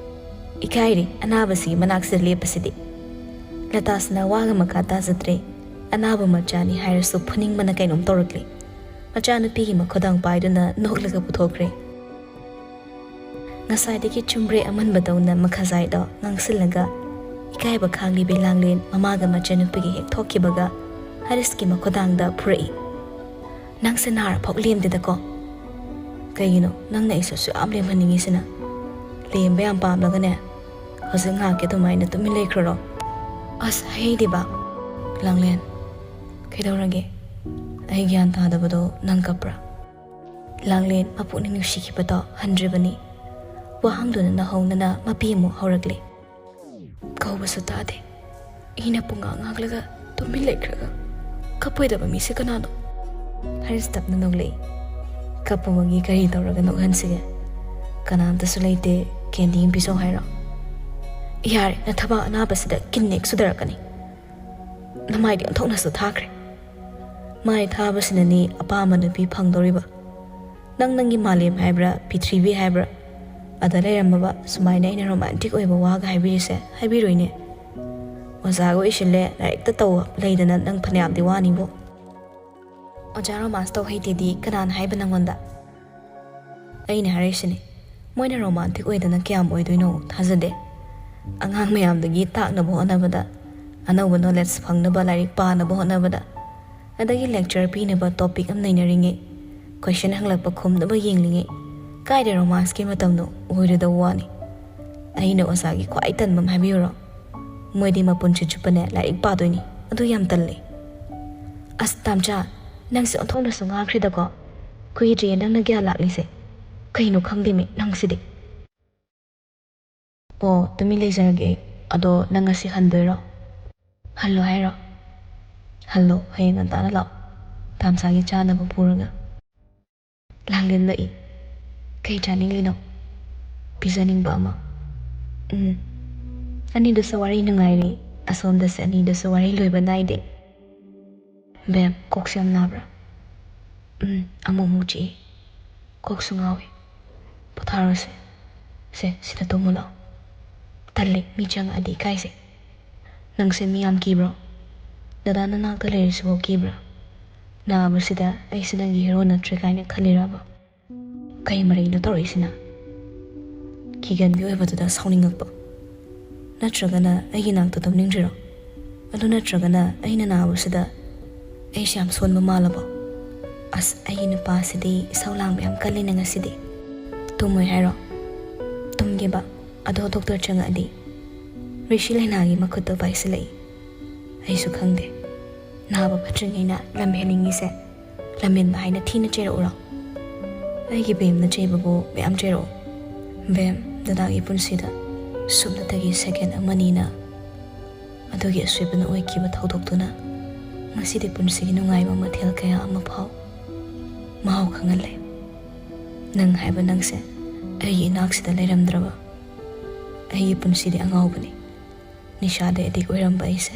ꯏꯀꯥꯏꯔꯤ, ꯑꯅꯥꯕꯁꯤꯒꯤ ꯃꯅꯥꯛꯁꯤꯗ ꯂꯦꯞꯄꯁꯤꯗꯤ꯫ ꯂꯇꯥꯁꯅ ꯋꯥꯒ ꯃꯈꯥ ꯇꯥꯖꯗ꯭ꯔꯦ꯫ ꯑꯅꯥꯕ ꯃꯆꯥꯅꯤ ꯍꯥꯏꯔꯁꯨ ꯐꯨꯅꯤꯡꯕꯅ ꯀꯩꯅꯣꯝ ꯇꯧꯔꯛꯂꯦ꯫ ꯃꯆꯥꯅꯨꯄꯤꯒꯤ ꯃꯈꯨꯗꯥꯡ ꯄꯥꯏꯗꯨꯅ ꯅꯣꯛꯂꯒ ꯄꯨꯊꯣꯛꯈ꯭ꯔꯦ꯫ ꯉꯁꯥꯏꯗꯒꯤ ꯆꯨꯝꯕ꯭ꯔꯦ ꯑꯃꯟꯕꯗꯧꯅ ꯃꯈꯥꯖꯥꯏꯗꯣ ꯉꯥꯡꯁꯤꯜꯂꯒ ꯏꯀꯥꯏꯕ ꯈꯥꯡꯂꯤꯕꯤ ꯂꯥꯡꯂꯦꯟ ꯃꯃꯥꯒ ꯃꯆꯟꯅꯨꯄꯤꯒ ꯍꯦꯛ ꯊꯣꯛꯈꯤꯕꯒ ꯍꯔꯤꯁꯀꯤ ꯃꯈꯨꯗꯥꯡꯗ ꯐꯨꯔꯛꯏ꯫ "ꯅꯪꯁꯦ ꯅꯥꯔꯐꯥꯎ ꯂꯦꯝꯗꯦꯗꯀꯣ꯫ ꯀꯩꯒꯤꯅꯣ ꯅꯪꯅ ꯑꯩꯁꯨ ꯑꯁꯨꯛ ꯌꯥꯝ ꯂꯦꯝꯍꯟꯅꯤꯡꯉꯤꯁꯤꯅ? ꯂꯦꯝꯕ ꯌꯥꯝ ꯄꯥꯝꯂꯒꯅꯦ, ꯍꯧꯖꯤꯛ ꯉꯥꯏꯍꯥꯛꯀꯤ ꯑꯗꯨꯃꯥꯏꯅ ꯇꯨꯃꯤꯟ ꯂꯩꯈ꯭ꯔꯣ꯫" "ꯑꯁ, ꯍꯩꯗꯤꯕ꯫" "ꯂꯥꯡꯂꯦꯟ, ꯀꯩꯗꯧꯔꯒꯦ? ꯑꯩ ꯒ꯭ꯌꯥꯟ ꯇꯥꯗꯕꯗꯣ ꯅꯪ ꯀꯞꯄ꯭ꯔꯥ?" ꯂꯥꯡꯂꯦꯟ ꯃꯄꯨꯛꯅꯤꯡ ꯅꯨꯡꯁꯤꯈꯤꯕꯗꯣ ꯍꯟꯗ꯭ꯔꯤꯕꯅꯤ꯫ ꯋꯥꯍꯪꯗꯨꯅ ꯅꯧꯍꯧꯅꯅ ꯃꯄꯤ ꯑꯃꯨꯛ ꯍꯧꯔꯛꯂꯦ꯫ "ꯀꯧꯕꯁꯨ ꯇꯥꯗꯦ꯫ ꯑꯩꯅ ꯄꯨꯡꯉꯥꯡ ꯉꯥꯡꯂꯒ ꯇꯨꯃꯤꯟ ꯂꯩꯈ꯭ꯔꯒ ꯀꯞꯄꯣꯏꯗꯕ ꯃꯤꯁꯦ ꯀꯅꯥꯅꯣ?" ꯍꯔꯤꯁ ꯇꯞꯅ ꯅꯣꯛꯂꯛꯏ꯫ "ꯀꯞꯄꯨꯕꯒꯤ ꯀꯔꯤ ꯇꯧꯔꯒ ꯅꯣꯛꯍꯟꯁꯤꯒꯦ? ꯀꯅꯥꯝꯇꯁꯨ ꯂꯩꯇꯦ, candy ꯑꯃ ꯄꯤꯖꯧ ꯍꯥꯏꯔꯣ?" "ꯌꯥꯔꯦ, ꯅꯊꯕꯥꯛ ꯑꯅꯥꯕꯁꯤꯗ ꯀꯤꯟꯅꯦꯛ ꯁꯨꯗꯔꯛꯀꯅꯤ꯫ ꯅꯃꯥꯏꯗꯤ ꯑꯣꯟꯊꯣꯛꯅꯁꯨ ꯊꯥꯈ꯭ꯔꯦ꯫ ꯃꯥꯏ ꯊꯥꯕꯁꯤꯅꯅꯤ ꯑꯄꯥꯝꯕ ꯅꯨꯄꯤ ꯐꯪꯗꯧꯔꯤꯕ꯫ ꯅꯪ ꯅꯪꯒꯤ ꯃꯥꯂꯦꯝ ꯍꯥꯏꯕ꯭ꯔꯥ, ꯄ꯭ꯔꯤꯊꯤꯕꯤ ꯍꯥꯏꯕ꯭ꯔꯥ, ꯑꯗ ꯂꯩꯔꯝꯃꯕ ꯁꯨꯃꯥꯏꯅ ꯑꯩꯅ romantic ꯑꯣꯏꯕ ꯋꯥꯒ ꯍꯥꯏꯕꯤꯔꯤꯁꯦ ꯍꯥꯏꯕꯤꯔꯣꯏꯅꯦ꯫ ꯑꯣꯖꯥꯒ ꯑꯣꯏꯁꯤꯜꯂꯦ, ꯂꯥꯏꯔꯤꯛꯇ ꯇꯧ ꯂꯩꯗꯅ ꯅꯪ ꯐꯅꯌꯥꯝꯗꯤ ꯋꯥꯅꯤꯕꯣ꯫" "ꯑꯣꯖꯥ romance ꯇꯧ ꯍꯩꯇꯦꯗꯤ ꯀꯅꯥꯅ ꯍꯥꯏꯕ ꯅꯪꯉꯣꯟꯗ?" "ꯑꯩꯅ ꯍꯥꯏꯔꯤꯁꯤꯅꯤ, ꯃꯣꯏꯅ romantic ꯑꯣꯏꯗꯅ ꯀꯌꯥꯝ ꯑꯣꯏꯗꯣꯏꯅꯣ ꯊꯥꯖꯗꯦ꯫ ꯑꯉꯥꯡ ꯃꯌꯥꯝꯗꯒꯤ ꯇꯥꯛꯅꯕ ꯍꯣꯠꯅꯕꯗ, ꯑꯅꯧꯕ knowledge ꯐꯪꯅꯕ ꯂꯥꯏꯔꯤꯛ ꯄꯥꯅꯕ ꯍꯣꯠꯅꯕꯗ, ꯑꯗꯒꯤ lecture ꯄꯤꯅꯕ topic ꯑꯃ ꯅꯩꯅꯔꯤꯉꯩ, question ꯍꯪꯂꯛꯄ ꯈꯨꯝꯅꯕ ꯌꯦꯡꯂꯤꯉꯩ, ꯀꯥꯏꯗ romance ꯀꯤ ꯃꯇꯝꯅꯣ? ꯑꯣꯏꯔꯣꯏꯗꯧꯕ ꯋꯥꯅꯤ꯫ ꯑꯩꯅ ꯑꯣꯖꯥꯒꯤ ꯈ꯭ꯋꯥꯏ ꯇꯟꯕ ꯑꯃ ꯍꯥꯏꯕꯤꯌꯨꯔꯣ? ꯃꯣꯏꯗꯤ ꯃꯄꯨꯟꯁꯤ ꯆꯨꯞꯄꯅꯦ ꯂꯥꯏꯔꯤꯛ ꯄꯥꯗꯣꯏꯅꯤ, ꯑꯗꯨ ꯌꯥꯝ ꯇꯜꯂꯤ꯫" ꯑꯁ ꯇꯥꯝꯆꯥ, ꯅꯪꯁꯦ ꯑꯣꯟꯊꯣꯛꯅꯁꯨ ꯉꯥꯡꯈ꯭ꯔꯦꯗꯀꯣ꯫ ꯀꯨꯏꯗ꯭ꯔꯤꯌꯦ ꯅꯪꯅ ꯒ꯭ꯌꯥꯟ ꯂꯥꯛꯂꯤꯁꯦ꯫ ꯀꯩꯅꯣ ꯈꯪꯗꯦꯃꯤ ꯅꯪꯁꯤꯗꯤ꯫ ꯑꯣ, ꯇꯨꯃꯤꯟ ꯂꯩꯖꯔꯒꯦ ꯑꯩ꯫ ꯑꯗꯣ ꯅꯪ ꯉꯁꯤ ꯍꯟꯗꯣꯏꯔꯣ? ꯍꯜꯂꯣ ꯍꯥꯏꯔꯣ? ꯍꯜꯂꯣ, ꯍꯌꯦꯡ ꯉꯟꯇꯥꯅ ꯂꯥꯛꯑꯣ, ꯇꯥꯝꯆꯥꯒꯤ ꯆꯥꯅꯕ ꯄꯨꯔꯒ꯫ ꯂꯥꯡꯂꯦꯟ ꯂꯛꯏ꯫ ꯀꯩ ꯆꯥꯅꯤꯡꯂꯤꯅꯣ? ꯄꯤꯖꯅꯤꯡꯕ ꯑꯃ꯫ ꯎꯝ꯫ ꯑꯅꯤꯗꯨꯁꯨ ꯋꯥꯔꯤ ꯅꯨꯡꯉꯥꯏꯔꯤ꯫ ꯑꯁꯣꯝꯗꯁꯨ ꯑꯅꯤꯗꯨꯁꯨ ꯋꯥꯔꯤ ꯂꯣꯏꯕ ꯅꯥꯏꯗꯦ꯫ ꯕꯦꯝ, ꯀꯣꯛꯁꯦ ꯌꯥꯝ ꯅꯥꯕ꯭ꯔꯥ? ꯎꯝ, ꯑꯃꯨꯛ ꯑꯃꯨꯛ ꯆꯤꯛꯏ꯫ ꯀꯣꯛꯁꯨ ꯉꯥꯎꯏ꯫ ꯄꯣꯊꯥꯔꯣꯁꯦ꯫ ꯁꯦ, ꯁꯤꯗ ꯇꯨꯝꯃꯨ ꯂꯥꯛꯑꯣ꯫ ꯇꯜꯂꯤ, ꯃꯤ ꯆꯪꯉꯛꯑꯗꯤ ꯏꯀꯥꯏꯖꯩ꯫ ꯅꯪꯁꯦ ꯃꯤ ꯌꯥꯝ ꯀꯤꯕ꯭ꯔꯣ? ꯗꯗꯥ ꯅꯅꯥꯛꯇ ꯂꯩꯔꯤꯁꯤꯕꯨ ꯀꯤꯕ꯭ꯔꯥ? ꯅꯥꯕꯁꯤꯗ ꯑꯩꯁꯦ ꯅꯪꯒꯤ ꯍꯦꯔꯣ ꯅꯠꯇ꯭ꯔꯦ ꯀꯥꯏꯅ ꯈꯜꯂꯤꯔꯕ? ꯀꯩ ꯃꯔꯩꯅꯣ ꯇꯧꯔꯛꯏꯁꯤꯅ? ꯀꯤꯒꯟꯕꯤ ꯑꯣꯏꯕꯗꯨꯗ ꯁꯥꯎꯅꯤꯡꯉꯛꯄ? ꯅꯠꯇ꯭ꯔꯒꯅ ꯑꯩꯒꯤ ꯅꯥꯛꯇ ꯇꯨꯝꯅꯤꯡꯗ꯭ꯔꯤꯔꯣ? ꯑꯗꯨ ꯅꯠꯇ꯭ꯔꯒꯅ ꯑꯩꯅ ꯅꯥꯕꯁꯤꯗ ꯑꯩꯁꯦ ꯌꯥꯝ ꯁꯣꯟꯕ ꯃꯥꯜꯂꯕꯣ? ꯑꯁ, ꯑꯩꯒꯤ ꯅꯨꯄꯥꯁꯤꯗꯤ ꯏꯁꯧ ꯂꯥꯡꯕ ꯌꯥꯝ ꯀꯜꯂꯤꯅꯦ ꯉꯁꯤꯗꯤ꯫ ꯇꯨꯝꯃꯣꯏ ꯍꯥꯏꯔꯣ? ꯇꯨꯝꯒꯦꯕ꯫ ꯑꯗꯣ ꯗꯣꯛꯇꯔ ꯆꯪꯉꯛꯑꯗꯤ? ꯔꯤꯁꯤ ꯂꯩꯅꯥꯒꯤ ꯃꯈꯨꯠꯇꯣ ꯄꯥꯏꯁꯤꯜꯂꯛꯏ꯫ ꯑꯩꯁꯨ ꯈꯪꯗꯦ꯫ ꯅꯥꯕ ꯐꯠꯇ꯭ꯔꯤꯉꯩꯅ ꯂꯝ ꯍꯦꯟꯅꯤꯡꯉꯤꯁꯦ꯫ ꯂꯝꯍꯦꯟꯕ ꯍꯥꯏꯅ ꯊꯤꯅ ꯆꯩꯔꯛꯎꯔꯣ? ꯑꯩꯒꯤ ꯕꯦꯝꯅ ꯆꯩꯕꯕꯨ ꯃꯌꯥꯝ ꯆꯩꯔꯛꯑꯣ꯫ ꯕꯦꯝ, ꯗꯗꯥꯒꯤ ꯄꯨꯟꯁꯤꯗ ꯁꯨꯞꯅꯇꯒꯤ ꯁꯦꯀꯦꯟ ꯑꯃꯅꯤꯅ ꯑꯗꯨꯒꯤ ꯑꯁꯣꯏꯕꯅ ꯑꯣꯏꯈꯤꯕ ꯊꯧꯗꯣꯛꯇꯨꯅ ꯉꯁꯤꯗꯤ ꯄꯨꯟꯁꯤꯒꯤ ꯅꯨꯡꯉꯥꯏꯕ ꯃꯊꯦꯜ ꯀꯌꯥ ꯑꯃ ꯐꯥꯎ ꯃꯍꯥꯎ ꯈꯪꯍꯜꯂꯦ꯫ ꯅꯪ ꯍꯥꯏꯕ ꯅꯪꯁꯦ ꯑꯩꯒꯤ ꯏꯅꯥꯛꯁꯤꯗ ꯂꯩꯔꯝꯗ꯭ꯔꯕ ꯑꯩꯒꯤ ꯄꯨꯟꯁꯤꯗꯤ ꯑꯉꯥꯎꯕꯅꯤ꯫ ꯅꯤꯁꯥꯗ ꯑꯦꯗꯤꯛ ꯑꯣꯏꯔꯝꯕ ꯑꯩꯁꯦ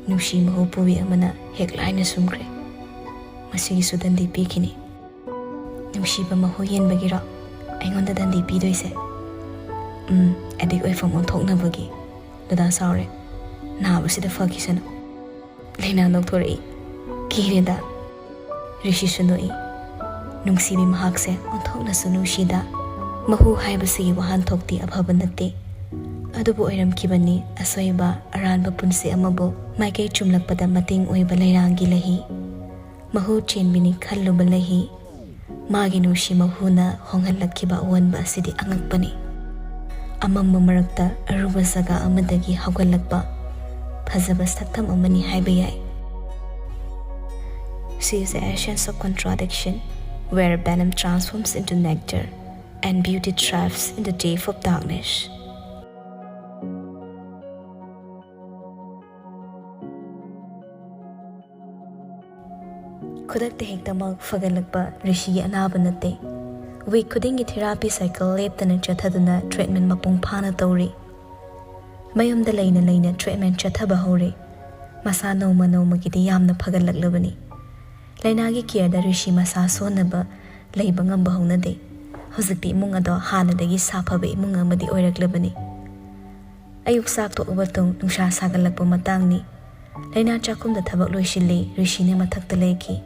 ꯅꯨꯡꯁꯤ ꯃꯍꯨ ꯄꯨꯕꯤ ꯑꯃꯅ ꯍꯦꯛ ꯂꯥꯏꯅ ꯁꯨꯝꯈ꯭ꯔꯦ꯫ ꯃꯁꯤꯒꯤꯁꯨ ꯗꯟꯗꯤ ꯄꯤꯈꯤꯅꯤ꯫ ꯅꯨꯡꯁꯤꯕ ꯃꯍꯨ ꯌꯦꯟꯕꯒꯤꯔꯣ ꯑꯩꯉꯣꯟꯗ ꯗꯟꯗꯤ ꯄꯤꯗꯣꯏꯁꯦ? ꯎꯝ, ꯑꯦꯗꯤꯛ ꯑꯣꯏꯐꯝ ꯑꯣꯟꯊꯣꯛꯅꯕꯒꯤ꯫ ꯗꯗꯥ ꯁꯥꯎꯔꯦ꯫ ꯅꯥꯕꯁꯤꯗ ꯐꯈꯤꯁꯅꯨ꯫ ꯂꯩꯅꯥ ꯅꯣꯛꯊꯣꯔꯛꯏ꯫ ꯀꯤꯔꯦꯗ꯫ ꯔꯤꯁꯤꯁꯨ ꯅꯣꯛꯏ꯫ ꯅꯨꯡꯁꯤꯕꯤ ꯃꯍꯥꯛꯁꯦ ꯑꯣꯟꯊꯣꯛꯅꯁꯨ ꯅꯨꯡꯁꯤꯗ꯫ ꯃꯍꯨ ꯍꯥꯏꯕꯁꯤꯒꯤ ꯋꯥꯍꯟꯊꯣꯛꯇꯤ ꯑꯐꯕ ꯅꯠꯇꯦ꯫ ꯑꯗꯨꯕꯨ ꯑꯣꯏꯔꯝꯈꯤꯕꯅꯤ ꯑꯁꯣꯏꯕ ꯑꯔꯥꯟꯕ ꯄꯨꯟꯁꯤ ꯑꯃꯕꯨ ꯃꯥꯏꯀꯩ ꯆꯨꯝꯂꯛꯄꯗ ꯃꯇꯦꯡ ꯑꯣꯏꯕ ꯂꯩꯔꯥꯡꯒꯤ ꯂꯩꯍꯤ꯫ ꯃꯍꯨ ꯆꯦꯟꯕꯤꯅꯤ ꯈꯜꯂꯨꯕ ꯂꯩꯍꯤ꯫ ꯃꯥꯒꯤ ꯅꯨꯡꯁꯤ ꯃꯍꯨꯅ ꯍꯣꯡꯍꯜꯂꯛꯈꯤꯕ ꯑꯑꯣꯟꯕ ꯑꯁꯤꯗꯤ ꯑꯉꯛꯄꯅꯤ꯫ ꯑꯃꯝꯕ ꯃꯔꯛꯇ ꯑꯔꯨꯕ ꯖꯒꯥ ꯑꯃꯗꯒꯤ ꯍꯧꯒꯠꯂꯛꯄ ꯐꯖꯕ ꯁꯛꯇꯝ ꯑꯃꯅꯤ ꯍꯥꯏꯕ ꯌꯥꯏ꯫ She is the essence of contradiction, where venom transforms into nectar and beauty thrives in the depth of darkness. ꯈꯨꯗꯛꯇ ꯍꯦꯛꯇꯃꯛ ꯐꯒꯠꯂꯛꯄ ꯔꯤꯁꯤꯒꯤ ꯑꯅꯥꯕ ꯅꯠꯇꯦ꯫ ꯋꯤꯛ ꯈꯨꯗꯤꯡꯒꯤ ꯊꯦꯔꯥꯄꯤ ꯁꯥꯏꯀꯜ ꯂꯦꯞꯇꯅ ꯆꯠꯊꯗꯨꯅ ꯇ꯭ꯔꯤꯠꯃꯦꯟ ꯃꯄꯨꯡ ꯐꯥꯅ ꯇꯧꯔꯤ꯫ ꯃꯌꯨꯝꯗ ꯂꯩꯅ ꯂꯩꯅ ꯇ꯭ꯔꯤꯠꯃꯦꯟ ꯆꯠꯊꯕ ꯍꯧꯔꯦ꯫ ꯃꯁꯥ ꯅꯣꯡꯃ ꯅꯣꯡꯃꯒꯤꯗꯤ ꯌꯥꯝꯅ ꯐꯒꯠꯂꯛꯂꯕꯅꯤ꯫ ꯂꯥꯏꯅꯥꯒꯤ ꯀꯤꯌꯔꯗ ꯔꯤꯁꯤ ꯃꯁꯥ ꯁꯣꯟꯅꯕ ꯂꯩꯕ ꯉꯝꯕ ꯍꯧꯅꯗꯦ꯫ ꯍꯧꯖꯤꯛꯇꯤ ꯏꯃꯨꯡ ꯑꯗꯣ ꯍꯥꯟꯅꯗꯒꯤ ꯁꯥꯐꯕ ꯏꯃꯨꯡ ꯑꯃꯗꯤ ꯑꯣꯏꯔꯛꯂꯕꯅꯤ꯫ ꯑꯌꯨꯛ ꯆꯥꯛ ꯇꯣꯛꯂꯕ ꯇꯨꯡ ꯅꯨꯡꯁꯥ ꯁꯥꯒꯠꯂꯛꯄ ꯃꯇꯥꯡꯅꯤ꯫ ꯂꯥꯏꯅꯥ ꯆꯥꯛꯈꯨꯝꯗ ꯊꯕꯛ ꯂꯣꯏꯁꯤꯜꯂꯤ, ꯔꯤꯁꯤꯅ ꯃꯊꯛꯇ ꯂꯩꯈꯤ꯫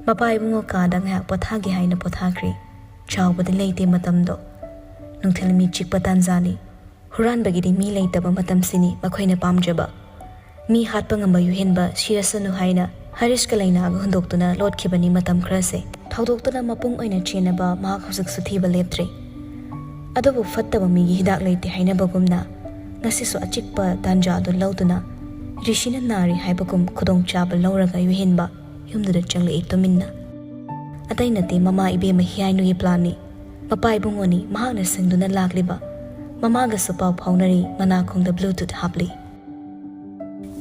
ꯃꯄꯥ ꯏꯕꯨꯡꯉꯣ ꯀꯥꯗ ꯉꯥꯏꯍꯥꯛ ꯄꯣꯊꯥꯒꯦ ꯍꯥꯏꯅ ꯄꯣꯊꯥꯈ꯭ꯔꯤ꯫ ꯆꯥꯎꯕꯗꯤ ꯂꯩꯇꯦ ꯃꯇꯝꯗꯣ꯫ ꯅꯨꯡꯊꯤꯜ ꯃꯤ ꯆꯤꯛꯄ ꯇꯥꯟꯖꯥꯅꯤ꯫ ꯍꯨꯔꯥꯟꯕꯒꯤꯗꯤ ꯃꯤ ꯂꯩꯇꯕ ꯃꯇꯝꯁꯤꯅꯤ ꯃꯈꯣꯏꯅ ꯄꯥꯝꯖꯕ꯫ ꯃꯤ ꯍꯥꯠꯄ ꯉꯝꯕ ꯌꯨꯍꯦꯟꯕ ꯁꯤꯔꯁꯅꯨ ꯍꯥꯏꯅ ꯍꯔꯤꯁꯀ ꯂꯥꯏꯅꯥꯒ ꯍꯨꯟꯗꯣꯛꯇꯨꯅ ꯂꯣꯠꯈꯤꯕꯅꯤ ꯃꯇꯝ ꯈꯔꯁꯦ꯫ ꯊꯧꯗꯣꯛꯇꯨꯅ ꯃꯄꯨꯡ ꯑꯣꯏꯅ ꯆꯦꯟꯅꯕ ꯃꯍꯥꯛ ꯍꯧꯖꯤꯛꯁꯨ ꯊꯤꯕ ꯂꯦꯞꯇ꯭ꯔꯤ꯫ ꯑꯗꯨꯕꯨ ꯐꯠꯇꯕ ꯃꯤꯒꯤ ꯍꯤꯗꯥꯛ ꯂꯩꯇꯦ ꯍꯥꯏꯅꯕꯒꯨꯝꯅ ꯉꯁꯤꯁꯨ ꯑꯆꯤꯛꯄ ꯇꯥꯟꯖꯥꯗꯨ ꯂꯧꯗꯨꯅ ꯔꯤꯁꯤꯅ ꯅꯥꯔꯤ ꯍꯥꯏꯕꯒꯨꯝ ꯈꯨꯗꯣꯡꯆꯥꯕ ꯂꯧꯔꯒ ꯌꯨꯍꯦꯟꯕ ꯌꯨꯝꯗꯨꯗ ꯆꯪꯂꯛꯏ ꯇꯨꯃꯤꯟꯅ꯫ ꯑꯇꯩ ꯅꯠꯇꯦ, ꯃꯃꯥ ꯏꯕꯦꯝꯃ ꯍꯤꯌꯥꯏꯅꯨꯒꯤ ꯄ꯭ꯂꯥꯟꯅꯤ꯫ ꯃꯄꯥ ꯏꯕꯨꯡꯉꯣꯅꯤ ꯃꯍꯥꯛꯅ ꯁꯤꯡꯗꯨꯅ ꯂꯥꯛꯂꯤꯕ꯫ ꯃꯃꯥꯒꯁꯨ ꯄꯥꯎ ꯐꯥꯎꯅꯔꯤ, ꯃꯅꯥꯀꯣꯡꯗ ꯕ꯭ꯂꯨꯇꯨꯠ ꯍꯥꯞꯂꯤ꯫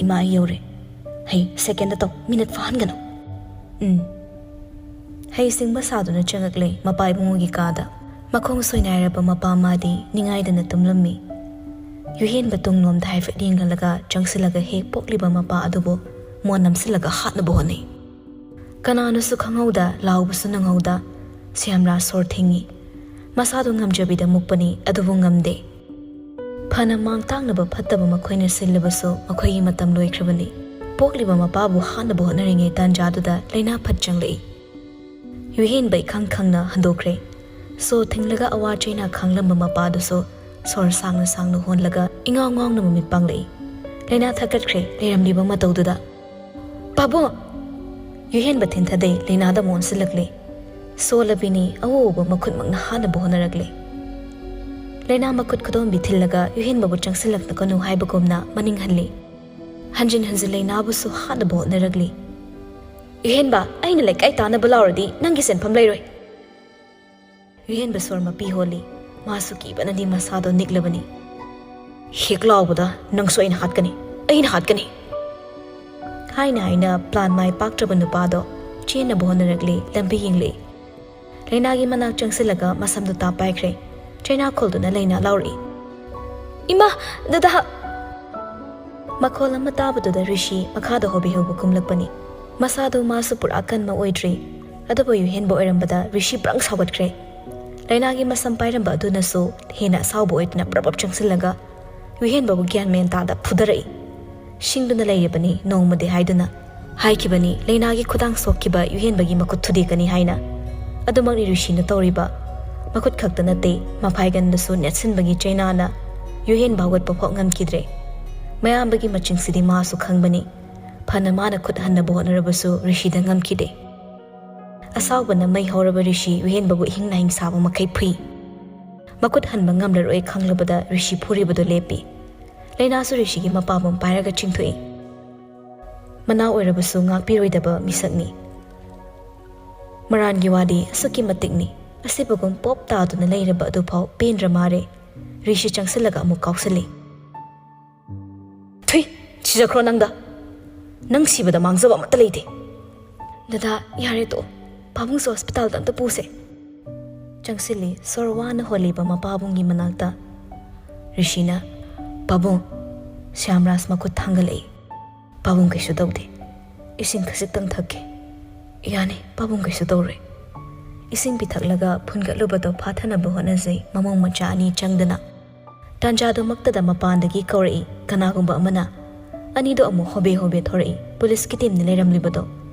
"ꯏꯃꯥ, ꯑꯩ ꯌꯧꯔꯦ꯫ ꯍꯩ, ꯁꯦꯀꯦꯟꯗ ꯇꯧ, ꯃꯤꯅꯠ ꯐꯥꯍꯟꯒꯅꯨ꯫" "ꯎꯝ꯫" ꯍꯩ ꯁꯤꯡꯕ ꯁꯥꯗꯨꯅ ꯆꯪꯉꯛꯂꯦ ꯃꯄꯥ ꯏꯕꯨꯡꯉꯣꯒꯤ ꯀꯥꯗ꯫ ꯃꯈꯣꯡ ꯁꯣꯏꯅꯥꯏꯔꯕ ꯃꯄꯥ ꯃꯥꯗꯤ ꯅꯤꯡꯉꯥꯏꯗꯅ ꯇꯨꯝꯂꯝꯃꯤ꯫ ꯌꯨꯍꯦꯟꯕ ꯇꯨꯡꯂꯣꯝꯗ ꯍꯥꯏꯐꯦꯠ ꯌꯦꯡꯍꯜꯂꯒ ꯆꯪꯁꯤꯜꯂꯒ ꯍꯦꯛ ꯄꯣꯛꯂꯤꯕ ꯃꯄꯥ ꯑꯗꯨꯕꯨ ꯃꯣꯟ ꯅꯝꯁꯤꯜꯂꯒ ꯍꯥꯠꯅꯕ ꯍꯣꯠꯅꯩ꯫ ꯀꯅꯥꯅꯁꯨ ꯈꯪꯍꯧꯗ, ꯂꯥꯎꯕꯁꯨ ꯅꯪꯍꯧꯗ, ꯁ꯭ꯌꯥꯝꯂꯥ ꯁꯣꯔ ꯊꯤꯡꯉꯤ꯫ ꯃꯁꯥꯗꯨ ꯉꯝꯖꯕꯤꯗ ꯃꯨꯛꯄꯅꯤ, ꯑꯗꯨꯕꯨ ꯉꯝꯗꯦ꯫ ꯐꯅ ꯃꯥꯡ ꯇꯥꯛꯅꯕ ꯐꯠꯇꯕ ꯃꯈꯣꯏꯅ ꯁꯤꯜꯂꯕꯁꯨ ꯃꯈꯣꯏꯒꯤ ꯃꯇꯝ ꯂꯣꯏꯈ꯭ꯔꯕꯅꯤ꯫ ꯄꯣꯛꯂꯤꯕ ꯃꯄꯥꯕꯨ ꯍꯥꯠꯅꯕ ꯍꯣꯠꯅꯔꯤꯉꯩ ꯇꯥꯟꯖꯥꯗꯨꯗ ꯂꯥꯏꯅꯥ ꯐꯠ ꯆꯪꯂꯛꯏ꯫ ꯌꯨꯍꯦꯟꯕ ꯏꯈꯪ ꯈꯪꯅ ꯍꯟꯗꯣꯛꯈ꯭ꯔꯦ꯫ ꯁꯣ ꯊꯤꯡꯂꯒ ꯑꯋꯥ ꯆꯩꯅꯥ ꯈꯥꯡꯂꯝꯕ ꯃꯄꯥꯗꯨꯁꯨ ꯁꯣꯔ ꯁꯥꯡꯅ ꯁꯥꯡꯅ ꯍꯣꯟꯂꯒ ꯏꯉꯥꯎ ꯉꯥꯎꯅ ꯃꯃꯤꯠ ꯄꯥꯡꯂꯛꯏ꯫ ꯂꯥꯏꯅꯥ ꯊꯛꯀꯠꯈ꯭ꯔꯦ ꯂꯩꯔꯝꯂꯤꯕ ꯃꯇꯧꯗꯨꯗ꯫ "ꯄꯥꯕꯨꯡ!" ꯌꯨꯍꯦꯟꯕ ꯊꯤꯟꯊꯗꯩ ꯂꯥꯏꯅꯥꯗ ꯃꯣꯟꯁꯤꯜꯂꯛꯂꯦ꯫ ꯁꯣꯜꯂꯕꯤꯅꯤ ꯑꯎ ꯑꯎꯕ ꯃꯈꯨꯠꯃꯛꯅ ꯍꯥꯠꯅꯕ ꯍꯣꯠꯅꯔꯛꯂꯦ꯫ ꯂꯥꯏꯅꯥ ꯃꯈꯨꯠ ꯈꯨꯗꯣꯝꯕꯤ ꯊꯤꯜꯂꯒ ꯌꯨꯍꯦꯟꯕꯕꯨ ꯆꯪꯁꯤꯜꯂꯛꯂꯒꯅꯨ ꯍꯥꯏꯕꯒꯨꯝꯅ ꯃꯅꯤꯡ ꯍꯜꯂꯤ꯫ ꯍꯟꯖꯤꯟ ꯍꯟꯖꯤꯟ ꯂꯥꯏꯅꯥꯕꯨꯁꯨ ꯍꯥꯠꯅꯕ ꯍꯣꯠꯅꯔꯛꯂꯤ꯫ ꯌꯨꯍꯦꯟꯕ, ꯑꯩꯅ ꯂꯩꯀꯥꯏ ꯇꯥꯅꯕ ꯂꯥꯎꯔꯗꯤ ꯅꯪꯒꯤ ꯁꯦꯟꯐꯝ ꯂꯩꯔꯣꯏ꯫ ꯌꯨꯍꯦꯟꯕ ꯁꯣꯔ ꯃꯄꯤ ꯍꯣꯜꯂꯤ꯫ ꯃꯥꯁꯨ ꯀꯤꯕꯅꯗꯤ ꯃꯁꯥꯗꯣ ꯅꯤꯛꯂꯕꯅꯤ꯫ ꯍꯦꯛ ꯂꯥꯎꯕꯗ ꯅꯪꯁꯨ ꯑꯩꯅ ꯍꯥꯠꯀꯅꯤ, ꯑꯩꯅ ꯍꯥꯠꯀꯅꯤ꯫ ꯍꯥꯏꯅ ꯍꯥꯏꯅ ꯄ꯭ꯂꯥꯟ ꯃꯥꯏ ꯄꯥꯛꯇ꯭ꯔꯕ ꯅꯨꯄꯥꯗꯣ ꯆꯦꯟꯅꯕ ꯍꯣꯠꯅꯔꯛꯂꯤ꯫ ꯂꯝꯕꯤ ꯌꯦꯡꯂꯛꯏ꯫ ꯂꯩꯅꯥꯒꯤ ꯃꯅꯥꯛ ꯆꯪꯁꯤꯜꯂꯒ ꯃꯁꯝꯗꯨ ꯇꯥꯞ ꯄꯥꯏꯈ꯭ꯔꯦ꯫ ꯆꯩꯅꯥ ꯈꯣꯜꯗꯨꯅ ꯂꯩꯅꯥ ꯂꯥꯎꯔꯛꯏ, "ꯏꯃꯥ! ꯗꯗꯥ!" ꯃꯈꯣꯜ ꯑꯃ ꯇꯥꯕꯗꯨꯗ ꯔꯤꯁꯤ ꯃꯈꯥꯗ ꯍꯣꯕꯦ ꯍꯣꯕꯦ ꯀꯨꯝꯂꯛꯄꯅꯤ꯫ ꯃꯁꯥꯗꯨ ꯃꯥꯁꯨ ꯄꯨꯔꯥ ꯀꯟꯕ ꯑꯣꯏꯗ꯭ꯔꯤ꯫ ꯑꯗꯨꯕꯨ ꯌꯨꯍꯦꯟꯕ ꯑꯣꯏꯔꯝꯕꯗ ꯔꯤꯁꯤ ꯕ꯭ꯔꯪ ꯁꯥꯎꯒꯠꯈ꯭ꯔꯦ꯫ ꯂꯩꯅꯥꯒꯤ ꯃꯁꯝ ꯄꯥꯏꯔꯝꯕ ꯑꯗꯨꯅꯁꯨ ꯍꯦꯟꯅ ꯑꯁꯥꯎꯕ ꯑꯣꯏꯗꯨꯅ ꯄ꯭ꯔꯞ ꯄ꯭ꯔꯞ ꯆꯪꯁꯤꯜꯂꯒ ꯌꯨꯍꯦꯟꯕꯕꯨ ꯒ꯭ꯌꯥꯟ ꯃꯦꯟ ꯇꯥꯗ ꯐꯨꯗꯔꯛꯏ꯫ ꯁꯤꯡꯗꯨꯅ ꯂꯩꯔꯤꯕꯅꯤ ꯅꯣꯡꯃꯗꯤ ꯍꯥꯏꯗꯨꯅ꯫ ꯍꯥꯏꯈꯤꯕꯅꯤ ꯂꯩꯅꯥꯒꯤ ꯈꯨꯗꯥꯡ ꯁꯣꯛꯈꯤꯕ ꯌꯨꯍꯦꯟꯕꯒꯤ ꯃꯈꯨꯠ ꯊꯨꯗꯦꯛꯀꯅꯤ ꯍꯥꯏꯅ꯫ ꯑꯗꯨꯃꯛꯅꯤ ꯔꯤꯁꯤꯅ ꯇꯧꯔꯤꯕ꯫ ꯃꯈꯨꯠ ꯈꯛꯇ ꯅꯠꯇꯦ, ꯃꯐꯥꯏꯒꯟꯗꯁꯨ ꯅꯦꯠꯁꯤꯟꯕꯒꯤ ꯆꯩꯅꯥꯅ ꯌꯨꯍꯦꯟꯕ ꯍꯧꯒꯠꯄ ꯐꯥꯎ ꯉꯝꯈꯤꯗ꯭ꯔꯦ꯫ ꯃꯌꯥꯝꯕꯒꯤ ꯃꯆꯤꯡꯁꯤꯗꯤ ꯃꯥꯁꯨ ꯈꯪꯕꯅꯤ꯫ ꯐꯅ ꯃꯥꯅ ꯈꯨꯠ ꯍꯟꯅꯕ ꯍꯣꯠꯅꯔꯕꯁꯨ ꯔꯤꯁꯤꯗ ꯉꯝꯈꯤꯗꯦ꯫ ꯑꯁꯥꯎꯕꯅ ꯃꯩ ꯍꯧꯔꯕ ꯔꯤꯁꯤ ꯌꯨꯍꯦꯟꯕꯕꯨ ꯏꯍꯤꯡ ꯅꯥꯍꯤꯡ ꯁꯥꯕ ꯃꯈꯩ ꯐꯨꯏ꯫ ꯃꯈꯨꯠ ꯍꯟꯕ ꯉꯝꯂꯔꯣꯏ ꯈꯪꯂꯕꯗ ꯔꯤꯁꯤ ꯐꯨꯔꯤꯕꯗꯨ ꯂꯦꯞꯄꯤ꯫ ꯂꯩꯅꯥꯁꯨ ꯔꯤꯁꯤꯒꯤ ꯃꯄꯥꯕꯨꯡ ꯄꯥꯏꯔꯒ ꯆꯤꯡꯊꯣꯛꯏ꯫ ꯃꯅꯥꯎ ꯑꯣꯏꯔꯕꯁꯨ ꯉꯥꯛꯄꯤꯔꯣꯏꯗꯕ ꯃꯤꯁꯛꯅꯤ꯫ ꯃꯔꯥꯟꯒꯤ ꯋꯥꯗꯤ ꯑꯁꯨꯛꯀꯤ ꯃꯇꯤꯛꯅꯤ꯫ ꯑꯁꯤꯕꯒꯨꯝ ꯄꯣꯞ ꯇꯥꯗꯨꯅ ꯂꯩꯔꯕ ꯑꯗꯨꯐꯥꯎ ꯄꯦꯟꯗ꯭ꯔ ꯃꯥꯔꯦ꯫ ꯔꯤꯁꯤ ꯆꯪꯁꯤꯜꯂꯒ ꯑꯃꯨꯛ ꯀꯥꯎꯁꯤꯜꯂꯤ꯫ "ꯊꯨꯏ, ꯁꯤꯖꯈ꯭ꯔꯣ ꯅꯪꯗ꯫ ꯅꯪ ꯁꯤꯕꯗ ꯃꯥꯡꯖꯕ ꯑꯃꯠꯇ ꯂꯩꯇꯦ꯫ ꯗꯗꯥ, ꯌꯥꯔꯦ ꯇꯣꯛꯑꯣ꯫ ꯄꯥꯕꯨꯡꯁꯨ ꯍꯣꯁꯄꯤꯇꯥꯜꯗ ꯑꯝꯇ ꯄꯨꯁꯦ꯫" ꯆꯪꯁꯤꯜꯂꯤ ꯁꯣꯔ ꯋꯥꯅ ꯍꯣꯜꯂꯤꯕ ꯃꯄꯥꯕꯨꯡꯒꯤ ꯃꯅꯥꯛꯇ꯫ ꯔꯤꯁꯤꯅ, "ꯄꯥꯕꯨꯡ, ꯁ꯭ꯌꯥꯝꯔꯥꯖ ꯃꯈꯨꯠ ꯊꯥꯡꯒꯠꯂꯛꯏ꯫ ꯄꯥꯕꯨꯡ ꯀꯩꯁꯨ ꯇꯧꯗꯦ꯫ ꯏꯁꯤꯡ ꯈꯖꯤꯛꯇꯪ ꯊꯛꯀꯦ꯫" "ꯌꯥꯅꯤ, ꯄꯥꯕꯨꯡ ꯀꯩꯁꯨ ꯇꯧꯔꯣꯏ꯫" ꯏꯁꯤꯡ ꯄꯤꯊꯛꯂꯒ ꯐꯨꯟꯒꯠꯂꯨꯕꯗꯣ ꯐꯥꯊꯅꯕ ꯍꯣꯠꯅꯖꯩ ꯃꯃꯧ ꯃꯆꯥ ꯑꯅꯤ ꯆꯪꯗꯅ꯫ ꯇꯥꯟꯖꯥꯗꯨꯃꯛꯇꯗ ꯃꯄꯥꯟꯗꯒꯤ ꯀꯧꯔꯛꯏ ꯀꯅꯥꯒꯨꯝꯕ ꯑꯃꯅ꯫ ꯑꯅꯤꯗꯣ ꯑꯃꯨꯛ ꯍꯣꯕꯦ ꯍꯣꯕꯦ ꯊꯣꯔꯛꯏ꯫ ꯄꯨꯂꯤꯁꯀꯤ ꯇꯤꯝꯅ ꯂꯩꯔꯝꯂꯤꯕꯗꯣ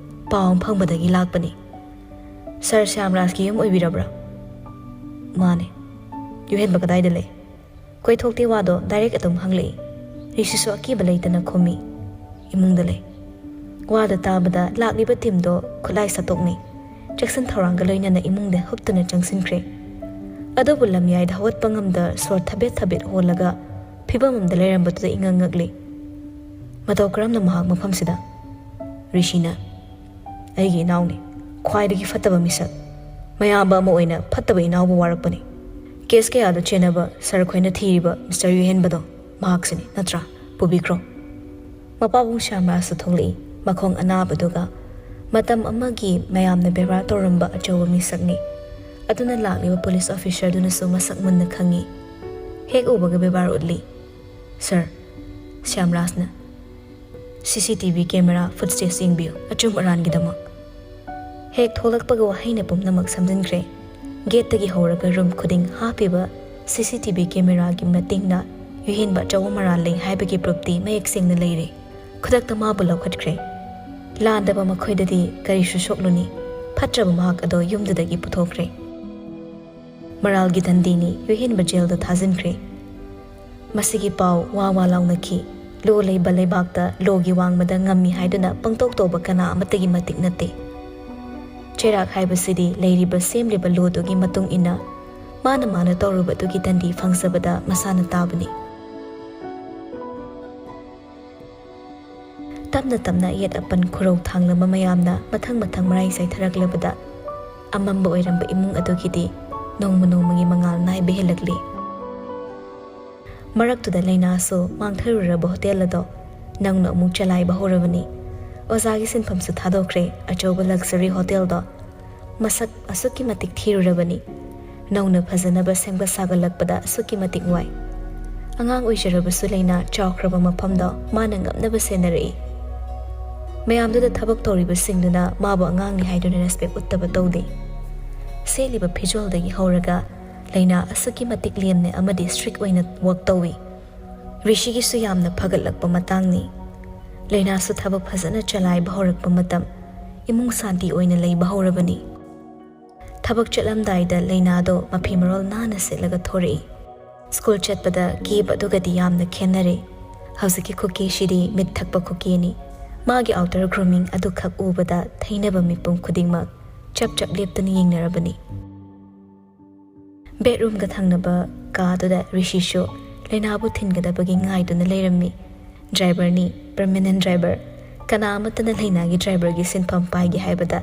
ꯄꯥꯎ ꯑꯃ ꯐꯪꯕꯗꯒꯤ ꯂꯥꯛꯄꯅꯤ꯫ "ꯁꯥꯔ ꯁ꯭ꯌꯥꯝꯔꯥꯖꯀꯤ ꯌꯨꯝ ꯑꯣꯏꯕꯤꯔꯕ꯭ꯔꯥ?" "ꯃꯥꯅꯦ꯫" "ꯌꯨꯍꯦꯟꯕ ꯀꯗꯥꯏꯗ ꯂꯩ?" ꯀꯣꯏꯊꯣꯛꯇꯦ ꯋꯥꯗꯣ ꯗꯥꯏꯔꯦꯛ ꯑꯗꯨꯝ ꯍꯪꯂꯛꯏ꯫ ꯔꯤꯁꯤꯁꯨ ꯑꯀꯤꯕ ꯂꯩꯇꯅ ꯈꯨꯝꯃꯤ, "ꯏꯃꯨꯡꯗ ꯂꯩ꯫" ꯋꯥꯗꯣ ꯇꯥꯕꯗ ꯂꯥꯛꯂꯤꯕ ꯇꯤꯝꯗꯣ ꯈꯨꯠꯂꯥꯏ ꯁꯠꯇꯣꯛꯅꯩ꯫ ꯆꯦꯛꯁꯤꯟ ꯊꯧꯔꯥꯡꯒ ꯂꯣꯏꯅꯅ ꯏꯃꯨꯡꯗ ꯍꯨꯞꯇꯨꯅ ꯆꯪꯁꯤꯟꯈ꯭ꯔꯦ꯫ ꯑꯗꯨꯕꯨ ꯂꯝꯌꯥꯏꯗ ꯍꯧꯒꯠꯄ ꯉꯝꯗ ꯁꯣꯔ ꯊꯕꯦꯠ ꯊꯕꯦꯠ ꯍꯣꯜꯂꯒ ꯐꯤꯕꯝ ꯑꯃꯗ ꯂꯩꯔꯝꯕꯗꯨꯗ ꯏꯉꯛ ꯉꯛꯂꯤ꯫ "ꯃꯇꯧ ꯀꯔꯝꯅ ꯃꯍꯥꯛ ꯃꯐꯝꯁꯤꯗ?" ꯔꯤꯁꯤꯅ꯫ ꯑꯩꯒꯤ ꯏꯅꯥꯎꯅꯤ, ꯈ꯭ꯋꯥꯏꯗꯒꯤ ꯐꯠꯇꯕ ꯃꯤꯁꯛ꯫ ꯃꯌꯥꯝꯕ ꯑꯃ ꯑꯣꯏꯅ ꯐꯠꯇꯕ ꯏꯅꯥꯎꯕꯨ ꯋꯥꯔꯛꯄꯅꯤ꯫ ꯀꯦꯁ ꯀꯌꯥꯗ ꯆꯦꯟꯅꯕ ꯁꯥꯔ ꯈꯣꯏꯅ ꯊꯤꯔꯤꯕ ꯃꯤꯁꯇꯔ ꯌꯨꯍꯦꯟꯕꯗꯣ ꯃꯍꯥꯛꯁꯤꯅꯤ, ꯅꯠꯇ꯭ꯔꯥ? ꯄꯨꯕꯤꯈ꯭ꯔꯣ꯫ ꯃꯄꯥꯕꯨꯡ ꯁ꯭ꯌꯥꯝꯔꯥꯖꯁꯨ ꯊꯣꯛꯂꯛꯏ, ꯃꯈꯣꯡ ꯑꯅꯥꯕꯗꯨꯒ꯫ ꯃꯇꯝ ꯑꯃꯒꯤ ꯃꯌꯥꯝꯅ ꯕꯦꯕꯥꯔ ꯇꯧꯔꯝꯕ ꯑꯆꯧꯕ ꯃꯤꯁꯛꯅꯤ꯫ ꯑꯗꯨꯅ ꯂꯥꯛꯂꯤꯕ ꯄꯨꯂꯤꯁ ꯑꯣꯐꯤꯁꯔꯗꯨꯅꯁꯨ ꯃꯁꯛ ꯃꯨꯟꯅ ꯈꯪꯏ꯫ ꯍꯦꯛ ꯎꯕꯒ ꯕꯦꯕꯥꯔ ꯎꯠꯂꯤ꯫ "ꯁꯥꯔ," ꯁ꯭ꯌꯥꯝꯔꯥꯖꯅ, "ꯁꯤ ꯁꯤ ꯇꯤ ꯚꯤ ꯀꯦꯃꯦꯔꯥ ꯐꯨꯠꯁꯇꯦꯖ ꯌꯦꯡꯕꯤꯌꯨ, ꯑꯆꯨꯝ ꯑꯔꯥꯟꯒꯤꯗꯃꯛ"꯫ ꯍꯦꯛ ꯊꯣꯛꯂꯛꯄꯒ ꯋꯥꯍꯩꯅ ꯄꯨꯝꯅꯃꯛ ꯁꯝꯖꯤꯟꯈ꯭ꯔꯦ꯫ ꯒꯦꯠꯇꯒꯤ ꯍꯧꯔꯒ ꯔꯨꯝ ꯈꯨꯗꯤꯡ ꯍꯥꯞꯄꯤꯕ ꯁꯤ ꯁꯤ ꯇꯤ ꯚꯤ ꯀꯦꯃꯦꯔꯥꯒꯤ ꯃꯇꯦꯡꯅ ꯌꯨꯍꯦꯟꯕ ꯑꯆꯧꯕ ꯃꯔꯥꯜ ꯂꯩ ꯍꯥꯏꯕꯒꯤ ꯄ꯭ꯔꯨꯐꯇꯤ ꯃꯌꯦꯛ ꯁꯦꯡꯅ ꯂꯩꯔꯦ꯫ ꯈꯨꯗꯛꯇ ꯃꯥꯕꯨ ꯂꯧꯈꯠꯈ꯭ꯔꯦ꯫ ꯂꯥꯟꯗꯕ ꯃꯈꯣꯏꯗꯗꯤ ꯀꯔꯤꯁꯨ ꯁꯣꯛꯂꯨꯅꯤ꯫ ꯐꯠꯇ꯭ꯔꯕ ꯃꯍꯥꯛ ꯑꯗꯣ ꯌꯨꯝꯗꯨꯗꯒꯤ ꯄꯨꯊꯣꯛꯈ꯭ꯔꯦ꯫ ꯃꯔꯥꯜꯒꯤ ꯗꯟꯗꯤꯅꯤ, ꯌꯨꯍꯦꯟꯕ ꯖꯦꯜꯗ ꯊꯥꯖꯤꯟꯈ꯭ꯔꯦ꯫ ꯃꯁꯤꯒꯤ ꯄꯥꯎ ꯋꯥ ꯋꯥ ꯂꯥꯎꯅꯈꯤ꯫ ꯂꯣ ꯂꯩꯕ ꯂꯩꯕꯥꯛꯇ ꯂꯣꯒꯤ ꯋꯥꯡꯃꯗ ꯉꯝꯃꯤ ꯍꯥꯏꯗꯨꯅ ꯄꯪꯇꯧ ꯇꯧꯕ ꯀꯅꯥ ꯑꯃꯠꯇꯒꯤ ꯃꯇꯤꯛ ꯅꯠꯇꯦ꯫ ꯆꯩꯔꯥꯛ ꯍꯥꯏꯕꯁꯤꯗꯤ ꯂꯩꯔꯤꯕ ꯁꯦꯝꯂꯤꯕ ꯂꯣꯗꯨꯒꯤ ꯃꯇꯨꯡ ꯏꯟꯅ ꯃꯥꯅ ꯃꯥꯅ ꯇꯧꯔꯨꯕꯗꯨꯒꯤ ꯗꯟꯗꯤ ꯐꯪꯖꯕꯗ ꯃꯁꯥꯅ ꯇꯥꯕꯅꯤ꯫ ꯇꯞꯅ ꯇꯞꯅ ꯑꯌꯦꯠ ꯑꯄꯟ ꯈꯨꯔꯧ ꯊꯥꯡꯂꯕ ꯃꯌꯥꯝꯅ ꯃꯊꯪ ꯃꯊꯪ ꯃꯔꯥꯏ ꯆꯥꯏꯊꯔꯛꯂꯕꯗ ꯑꯃꯝꯕ ꯑꯣꯏꯔꯝꯕ ꯏꯃꯨꯡ ꯑꯗꯨꯒꯤꯗꯤ ꯅꯣꯡꯃ ꯅꯣꯡꯃꯒꯤ ꯃꯉꯥꯜ ꯅꯥꯏꯕ ꯍꯦꯜꯂꯛꯂꯤ꯫ ꯃꯔꯛꯇꯨꯗ ꯂꯩꯅꯥꯁꯨ ꯃꯥꯡꯊꯔꯨꯔꯕ ꯍꯣꯇꯦꯜ ꯑꯗꯣ ꯅꯧꯅ ꯑꯃꯨꯛ ꯆꯂꯥꯏꯕ ꯍꯧꯔꯕꯅꯤ꯫ ꯑꯣꯖꯥꯒꯤ ꯁꯤꯟꯐꯝꯁꯨ ꯊꯥꯗꯣꯛꯈ꯭ꯔꯦ꯫ ꯑꯆꯧꯕ ꯂꯛꯖꯔꯤ ꯍꯣꯇꯦꯜꯗꯣ ꯃꯁꯛ ꯑꯁꯨꯛꯀꯤ ꯃꯇꯤꯛ ꯊꯤꯔꯨꯔꯕꯅꯤ꯫ ꯅꯧꯅ ꯐꯖꯅꯕ ꯁꯦꯝꯒꯠ ꯁꯥꯒꯠꯂꯛꯄꯗ ꯑꯁꯨꯛꯀꯤ ꯃꯇꯤꯛ ꯋꯥꯏ꯫ ꯑꯉꯥꯡ ꯑꯣꯏꯖꯔꯕꯁꯨ ꯂꯩꯅꯥ ꯆꯥꯎꯈ꯭ꯔꯕ ꯃꯐꯝꯗꯣ ꯃꯥꯅ ꯉꯝꯅꯕ ꯁꯦꯟꯅꯔꯛꯏ꯫ ꯃꯌꯥꯝꯗꯨꯗ ꯊꯕꯛ ꯇꯧꯔꯤꯕꯁꯤꯡꯗꯨꯅ ꯃꯥꯕꯨ ꯑꯉꯥꯡꯅꯤ ꯍꯥꯏꯗꯨꯅ ꯔꯦꯁꯄꯦꯛ ꯎꯠꯇꯕ ꯇꯧꯗꯦ꯫ ꯁꯦꯠꯂꯤꯕ ꯐꯤꯖꯣꯜꯗꯒꯤ ꯍꯧꯔꯒ ꯂꯩꯅꯥ ꯑꯁꯨꯛꯀꯤ ꯃꯇꯤꯛ ꯂꯦꯝꯅ ꯑꯃꯗꯤ ꯁ꯭ꯇ꯭ꯔꯤꯛ ꯑꯣꯏꯅ ꯋꯔꯛ ꯇꯧꯏ꯫ ꯔꯤꯁꯤꯒꯤꯁꯨ ꯌꯥꯝꯅ ꯐꯒꯠꯂꯛꯄ ꯃꯇꯥꯡꯅꯤ꯫ ꯂꯩꯅꯥꯁꯨ ꯊꯕꯛ ꯐꯖꯅ ꯆꯂꯥꯏꯕ ꯍꯧꯔꯛꯄ ꯃꯇꯝ, ꯏꯃꯨꯡ ꯁꯥꯟꯇꯤ ꯑꯣꯏꯅ ꯂꯩꯕ ꯍꯧꯔꯕꯅꯤ꯫ ꯊꯕꯛ ꯆꯠꯂꯝꯗꯥꯏꯗ ꯂꯩꯅꯥꯗꯣ ꯃꯐꯤ ꯃꯔꯣꯜ ꯅꯥꯟꯅ ꯁꯦꯠꯂꯒ ꯊꯣꯔꯛꯏ꯫ ꯁ꯭ꯀꯨꯜ ꯆꯠꯄꯗ ꯀꯦꯕ ꯑꯗꯨꯒꯗꯤ ꯌꯥꯝꯅ ꯈꯦꯠꯅꯔꯦ꯫ ꯍꯧꯖꯤꯛꯀꯤ ꯈꯨꯀꯦꯁꯤꯗꯤ ꯃꯤꯠ ꯊꯛꯄ ꯈꯨꯀꯦꯅꯤ꯫ ꯃꯥꯒꯤ ꯑꯥꯎꯇꯔ ꯒ꯭ꯔꯨꯃꯤꯡ ꯑꯗꯨꯈꯛ ꯎꯕꯗ ꯊꯩꯅꯕ ꯃꯤꯄꯨꯝ ꯈꯨꯗꯤꯡꯃꯛ ꯆꯞ ꯆꯞ ꯂꯦꯞꯇꯨꯅ ꯌꯦꯡꯅꯔꯕꯅꯤ꯫ ꯕꯦꯗꯔꯨꯝꯒ ꯊꯪꯅꯕ ꯀꯥꯗꯨꯗ ꯔꯤꯁꯤꯁꯨ ꯂꯩꯅꯥꯕꯨ ꯊꯤꯟꯒꯗꯕꯒꯤ ꯉꯥꯏꯗꯨꯅ ꯂꯩꯔꯝꯃꯤ꯫ ꯗ꯭ꯔꯥꯏꯚꯔꯅꯤ, ꯄꯔꯃꯅꯦꯟ ꯗ꯭ꯔꯥꯏꯚꯔ꯫ ꯀꯅꯥ ꯑꯃꯠꯇꯅ ꯂꯩꯅꯥꯒꯤ ꯗ꯭ꯔꯥꯏꯚꯔꯒꯤ ꯁꯤꯟꯐꯝ ꯄꯥꯏꯒꯦ ꯍꯥꯏꯕꯗ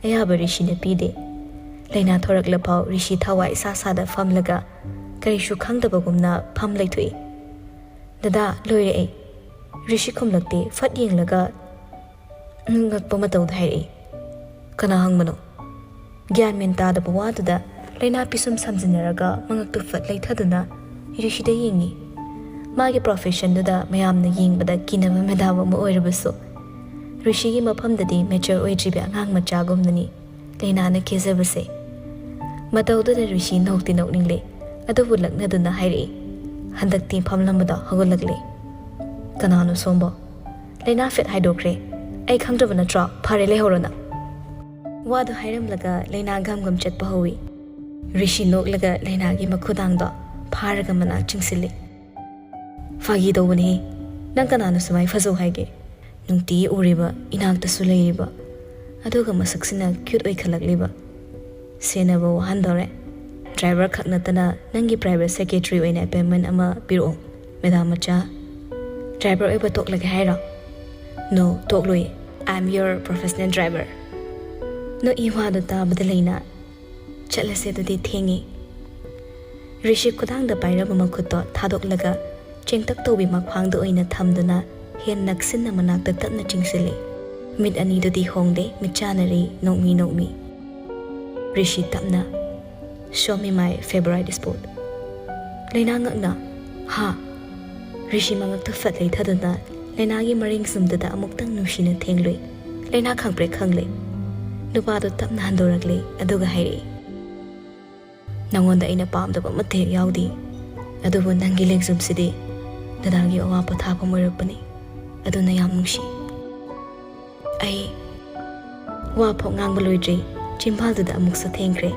ꯑꯌꯥꯕ ꯔꯤꯁꯤꯅ ꯄꯤꯗꯦ꯫ ꯂꯩꯅꯥ ꯊꯣꯔꯛꯂꯐꯥꯎ ꯔꯤꯁꯤ ꯊꯋꯥꯏ ꯏꯁꯥ ꯁꯥꯗ ꯐꯝꯂꯒ ꯀꯔꯤꯁꯨ ꯈꯪꯗꯕꯒꯨꯝꯅ ꯐꯝ ꯂꯩꯊꯣꯛꯏ꯫ "ꯗꯗꯥ, ꯂꯣꯏꯔꯦ ꯑꯩ꯫" ꯔꯤꯁꯤ ꯈꯨꯝꯂꯛꯇꯦ꯫ ꯐꯠ ꯌꯦꯡꯂꯒ ꯉꯛꯄ ꯃꯇꯧꯗ ꯍꯥꯏꯔꯛꯏ, "ꯀꯅꯥ ꯍꯪꯕꯅꯣ?" ꯒ꯭ꯌꯥꯟ ꯃꯦꯟ ꯇꯥꯗꯕ ꯋꯥꯗꯨꯗ ꯂꯩꯅꯥ ꯄꯤꯁꯨꯝ ꯁꯝꯖꯤꯟꯅꯔꯒ ꯃꯉꯛꯇꯨ ꯐꯠ ꯂꯩꯊꯗꯨꯅ ꯔꯤꯁꯤꯗ ꯌꯦꯡꯉꯤ꯫ ꯃꯥꯒꯤ ꯄ꯭ꯔꯣꯐꯦꯁꯟꯗꯨꯗ ꯃꯌꯥꯝꯅ ꯌꯦꯡꯕꯗ ꯀꯤꯅꯕ ꯃꯦꯗꯥꯝ ꯑꯃ ꯑꯣꯏꯔꯕꯁꯨ, ꯔꯤꯁꯤꯒꯤ ꯃꯐꯝꯗꯗꯤ ꯃꯦꯆꯔ ꯑꯣꯏꯗ꯭ꯔꯤꯕ ꯑꯉꯥꯡ ꯃꯆꯥꯒꯨꯝꯅꯅꯤ ꯂꯩꯅꯥꯅ ꯀꯦꯖꯕꯁꯦ꯫ ꯃꯇꯧꯗꯨꯗ ꯔꯤꯁꯤ ꯅꯣꯛꯇꯤ ꯅꯣꯛꯅꯤꯡꯂꯦ, ꯑꯗꯨꯕꯨ ꯂꯛꯅꯗꯨꯅ ꯍꯥꯏꯔꯛꯏ, "ꯍꯟꯗꯛꯇꯤ ꯐꯝꯂꯝꯕꯗꯣ ꯍꯧꯒꯠꯂꯛꯂꯦ꯫" "ꯀꯅꯥꯅꯣ ꯁꯣꯝꯕꯣ?" "ꯂꯩꯅꯥ ꯐꯦꯠ ꯍꯥꯏꯗꯣꯛꯈ꯭ꯔꯦ꯫ ꯑꯩ ꯈꯪꯗ꯭ꯔꯕ ꯅꯠꯇ꯭ꯔꯣ? ꯐꯔꯦ, ꯂꯩꯍꯧꯔꯣ ꯅꯪ꯫" ꯋꯥꯗꯨ ꯍꯥꯏꯔꯝꯂꯒ ꯂꯩꯅꯥ ꯒꯝ ꯒꯝ ꯆꯠꯄ ꯍꯧꯏ꯫ ꯔꯤꯁꯤ ꯅꯣꯛꯂꯒ ꯂꯩꯅꯥꯒꯤ ꯃꯈꯨꯗꯥꯡꯗꯣ ꯐꯥꯔꯒ ꯃꯅꯥꯛ ꯆꯤꯡꯁꯤꯜꯂꯤ꯫ "ꯐꯥꯒꯤ ꯇꯧꯕꯅꯤ꯫ ꯅꯪ ꯀꯅꯥꯅ ꯁꯨꯃꯥꯏ ꯐꯖꯧ ꯍꯥꯏꯒꯦ? ꯅꯨꯡꯇꯤꯒꯤ ꯎꯔꯤꯕ, ꯏꯅꯥꯛꯇꯁꯨ ꯂꯩꯔꯤꯕ, ꯑꯗꯨꯒ ꯃꯁꯛꯁꯤꯅ ꯀ꯭ꯌꯨꯠ ꯑꯣꯏꯈꯠꯂꯛꯂꯤꯕ꯫ ꯁꯦꯟꯅꯕ ꯋꯥꯍꯟꯗꯧꯔꯦ꯫ ꯗ꯭ꯔꯥꯏꯚꯔ ꯈꯛ ꯅꯠꯇꯅ ꯅꯪꯒꯤ ꯄ꯭ꯔꯥꯏꯚꯦꯠ ꯁꯦꯀ꯭ꯔꯦꯇꯔꯤ ꯑꯣꯏꯅ ꯑꯦꯄꯣꯏꯟꯃꯦꯟ ꯑꯃ ꯄꯤꯔꯛꯑꯣ, ꯃꯦꯗꯥꯝ ꯃꯆꯥ꯫" "ꯗ꯭ꯔꯥꯏꯚꯔ ꯑꯣꯏꯕ ꯇꯣꯛꯂꯒꯦ ꯍꯥꯏꯔꯣ?" "No, ꯇꯣꯛꯂꯣꯏ꯫ I am your professional driver." ꯅꯣꯛꯏ ꯋꯥꯗꯨ ꯇꯥꯕꯗ ꯂꯩꯅꯥ, "ꯆꯠꯂꯁꯦ, ꯑꯗꯨꯗꯤ ꯊꯦꯡꯉꯦ꯫" ꯔꯤꯁꯤ ꯈꯨꯗꯥꯡꯗ ꯄꯥꯏꯔꯕ ꯃꯈꯨꯠꯇꯣ ꯊꯥꯗꯣꯛꯂꯒ ꯆꯦꯡꯇꯛ ꯇꯧꯕꯤ ꯃꯈ꯭ꯋꯥꯡꯗ ꯑꯣꯏꯅ ꯊꯝꯗꯨꯅ ꯍꯦꯟ ꯅꯛꯁꯤꯟꯅ ꯃꯅꯥꯛꯇ ꯇꯞꯅ ꯆꯤꯡꯁꯤꯜꯂꯤ꯫ ꯃꯤꯠ ꯑꯅꯤꯗꯨꯗꯤ ꯍꯣꯡꯗꯦ, ꯃꯤꯠ ꯆꯥꯟꯅꯔꯤ, ꯅꯣꯛꯃꯤ ꯅꯣꯛꯃꯤ꯫ ꯔꯤꯁꯤ ꯇꯞꯅ, "Show me my favorite spot." ꯂꯩꯅꯥ ꯉꯛꯅ, "ꯍꯥ?" ꯔꯤꯁꯤ ꯃꯉꯛꯇꯨ ꯐꯠ ꯂꯩꯊꯗꯨꯅ ꯂꯩꯅꯥꯒꯤ ꯃꯔꯤꯡ ꯁꯨꯝꯗꯨꯗ ꯑꯃꯨꯛꯇꯪ ꯅꯨꯡꯁꯤꯅ ꯊꯦꯡꯂꯨꯏ꯫ ꯂꯩꯅꯥ ꯈꯪꯄ꯭ꯔꯦꯛ ꯈꯪꯂꯦ꯫ ꯅꯨꯄꯥꯗꯨ ꯇꯞꯅ ꯍꯟꯗꯣꯔꯛꯂꯦ, ꯑꯗꯨꯒ ꯍꯥꯏꯔꯛꯏ, "ꯅꯉꯣꯟꯗ ꯑꯩꯅ ꯄꯥꯝꯗꯕ ꯑꯃꯠꯇ ꯍꯦꯛ ꯌꯥꯎꯗꯦ, ꯑꯗꯨꯕꯨ ꯅꯪꯒꯤ ꯂꯦꯡꯖꯨꯝꯁꯤꯗꯤ ꯗꯗꯥꯒꯤ ꯑꯋꯥ ꯄꯣꯊꯥꯐꯝ ꯑꯣꯏꯔꯛꯄꯅꯤ꯫ ꯑꯗꯨꯅ ꯌꯥꯝ ꯅꯨꯡꯁꯤ꯫" ꯑꯩ ꯋꯥ ꯐꯥꯎ ꯉꯥꯡꯕ ꯂꯣꯏꯗ꯭ꯔꯤ, ꯆꯤꯝꯕꯥꯜꯗꯨꯗ ꯑꯃꯨꯛꯁꯨ ꯊꯦꯡꯈ꯭ꯔꯦ꯫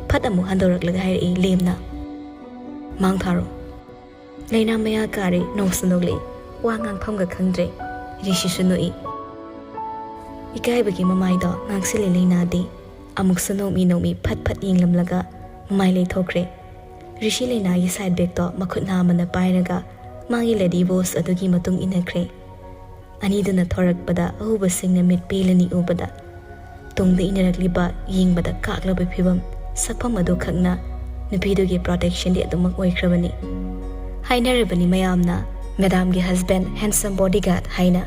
ꯐꯠ ꯑꯃꯨꯛ ꯍꯟꯗꯣꯔꯛꯂꯒ ꯍꯥꯏꯔꯛꯏ ꯂꯦꯝꯅ, "ꯃꯥꯡ ꯊꯥꯔꯣ꯫" ꯂꯩꯅꯥ ꯃꯌꯥ ꯀꯥꯔꯦ, ꯅꯣꯛꯁꯨ ꯅꯣꯛꯂꯛꯏ, ꯋꯥ ꯉꯥꯡꯐꯝꯒ ꯈꯪꯗ꯭ꯔꯦ꯫ ꯔꯤꯁꯤꯁꯨ ꯅꯣꯛꯏ꯫ ꯏꯀꯥꯏꯕꯒꯤ ꯃꯃꯥꯏꯗꯣ ꯉꯥꯡꯁꯤꯜꯂꯦ ꯂꯩꯅꯥꯗꯤ꯫ ꯑꯃꯨꯛꯁꯨ ꯅꯣꯛꯃꯤ ꯅꯣꯛꯃꯤ ꯐꯠ ꯐꯠ ꯌꯦꯡꯂꯝꯂꯒ ꯃꯃꯥꯏ ꯂꯩꯊꯣꯛꯈ꯭ꯔꯦ꯫ ꯔꯤꯁꯤ ꯂꯩꯅꯥꯒꯤ ꯁꯥꯏꯠ ꯕꯦꯒꯇꯣ ꯃꯈꯨꯠ ꯅꯥꯝꯃꯅ ꯄꯥꯏꯔꯒ ꯃꯥꯒꯤ ꯂꯦꯗꯤ ꯕꯣꯁ ꯑꯗꯨꯒꯤ ꯃꯇꯨꯡ ꯏꯟꯅꯈ꯭ꯔꯦ꯫ ꯑꯅꯤꯗꯨꯅ ꯊꯣꯔꯛꯄꯗ ꯑꯍꯨꯕꯁꯤꯡꯅ ꯃꯤꯠ ꯄꯦꯜꯂꯅꯤ ꯎꯕꯗ꯫ ꯇꯨꯡꯗ ꯏꯟꯅꯔꯛꯂꯤꯕ ꯌꯦꯡꯕꯗ ꯀꯥꯛꯂꯕ ꯐꯤꯕꯝ ꯁꯛꯐꯝ ꯑꯗꯨ ꯈꯛꯅ ꯅꯨꯄꯤꯗꯨꯒꯤ protectionꯗꯤ ꯑꯗꯨꯃꯛ ꯑꯣꯏꯈ꯭ꯔꯕꯅꯤ꯫ ꯍꯥꯏꯅꯔꯕꯅꯤ ꯃꯌꯥꯝꯅ madamꯒꯤ husband handsome bodyguard ꯍꯥꯏꯅ꯫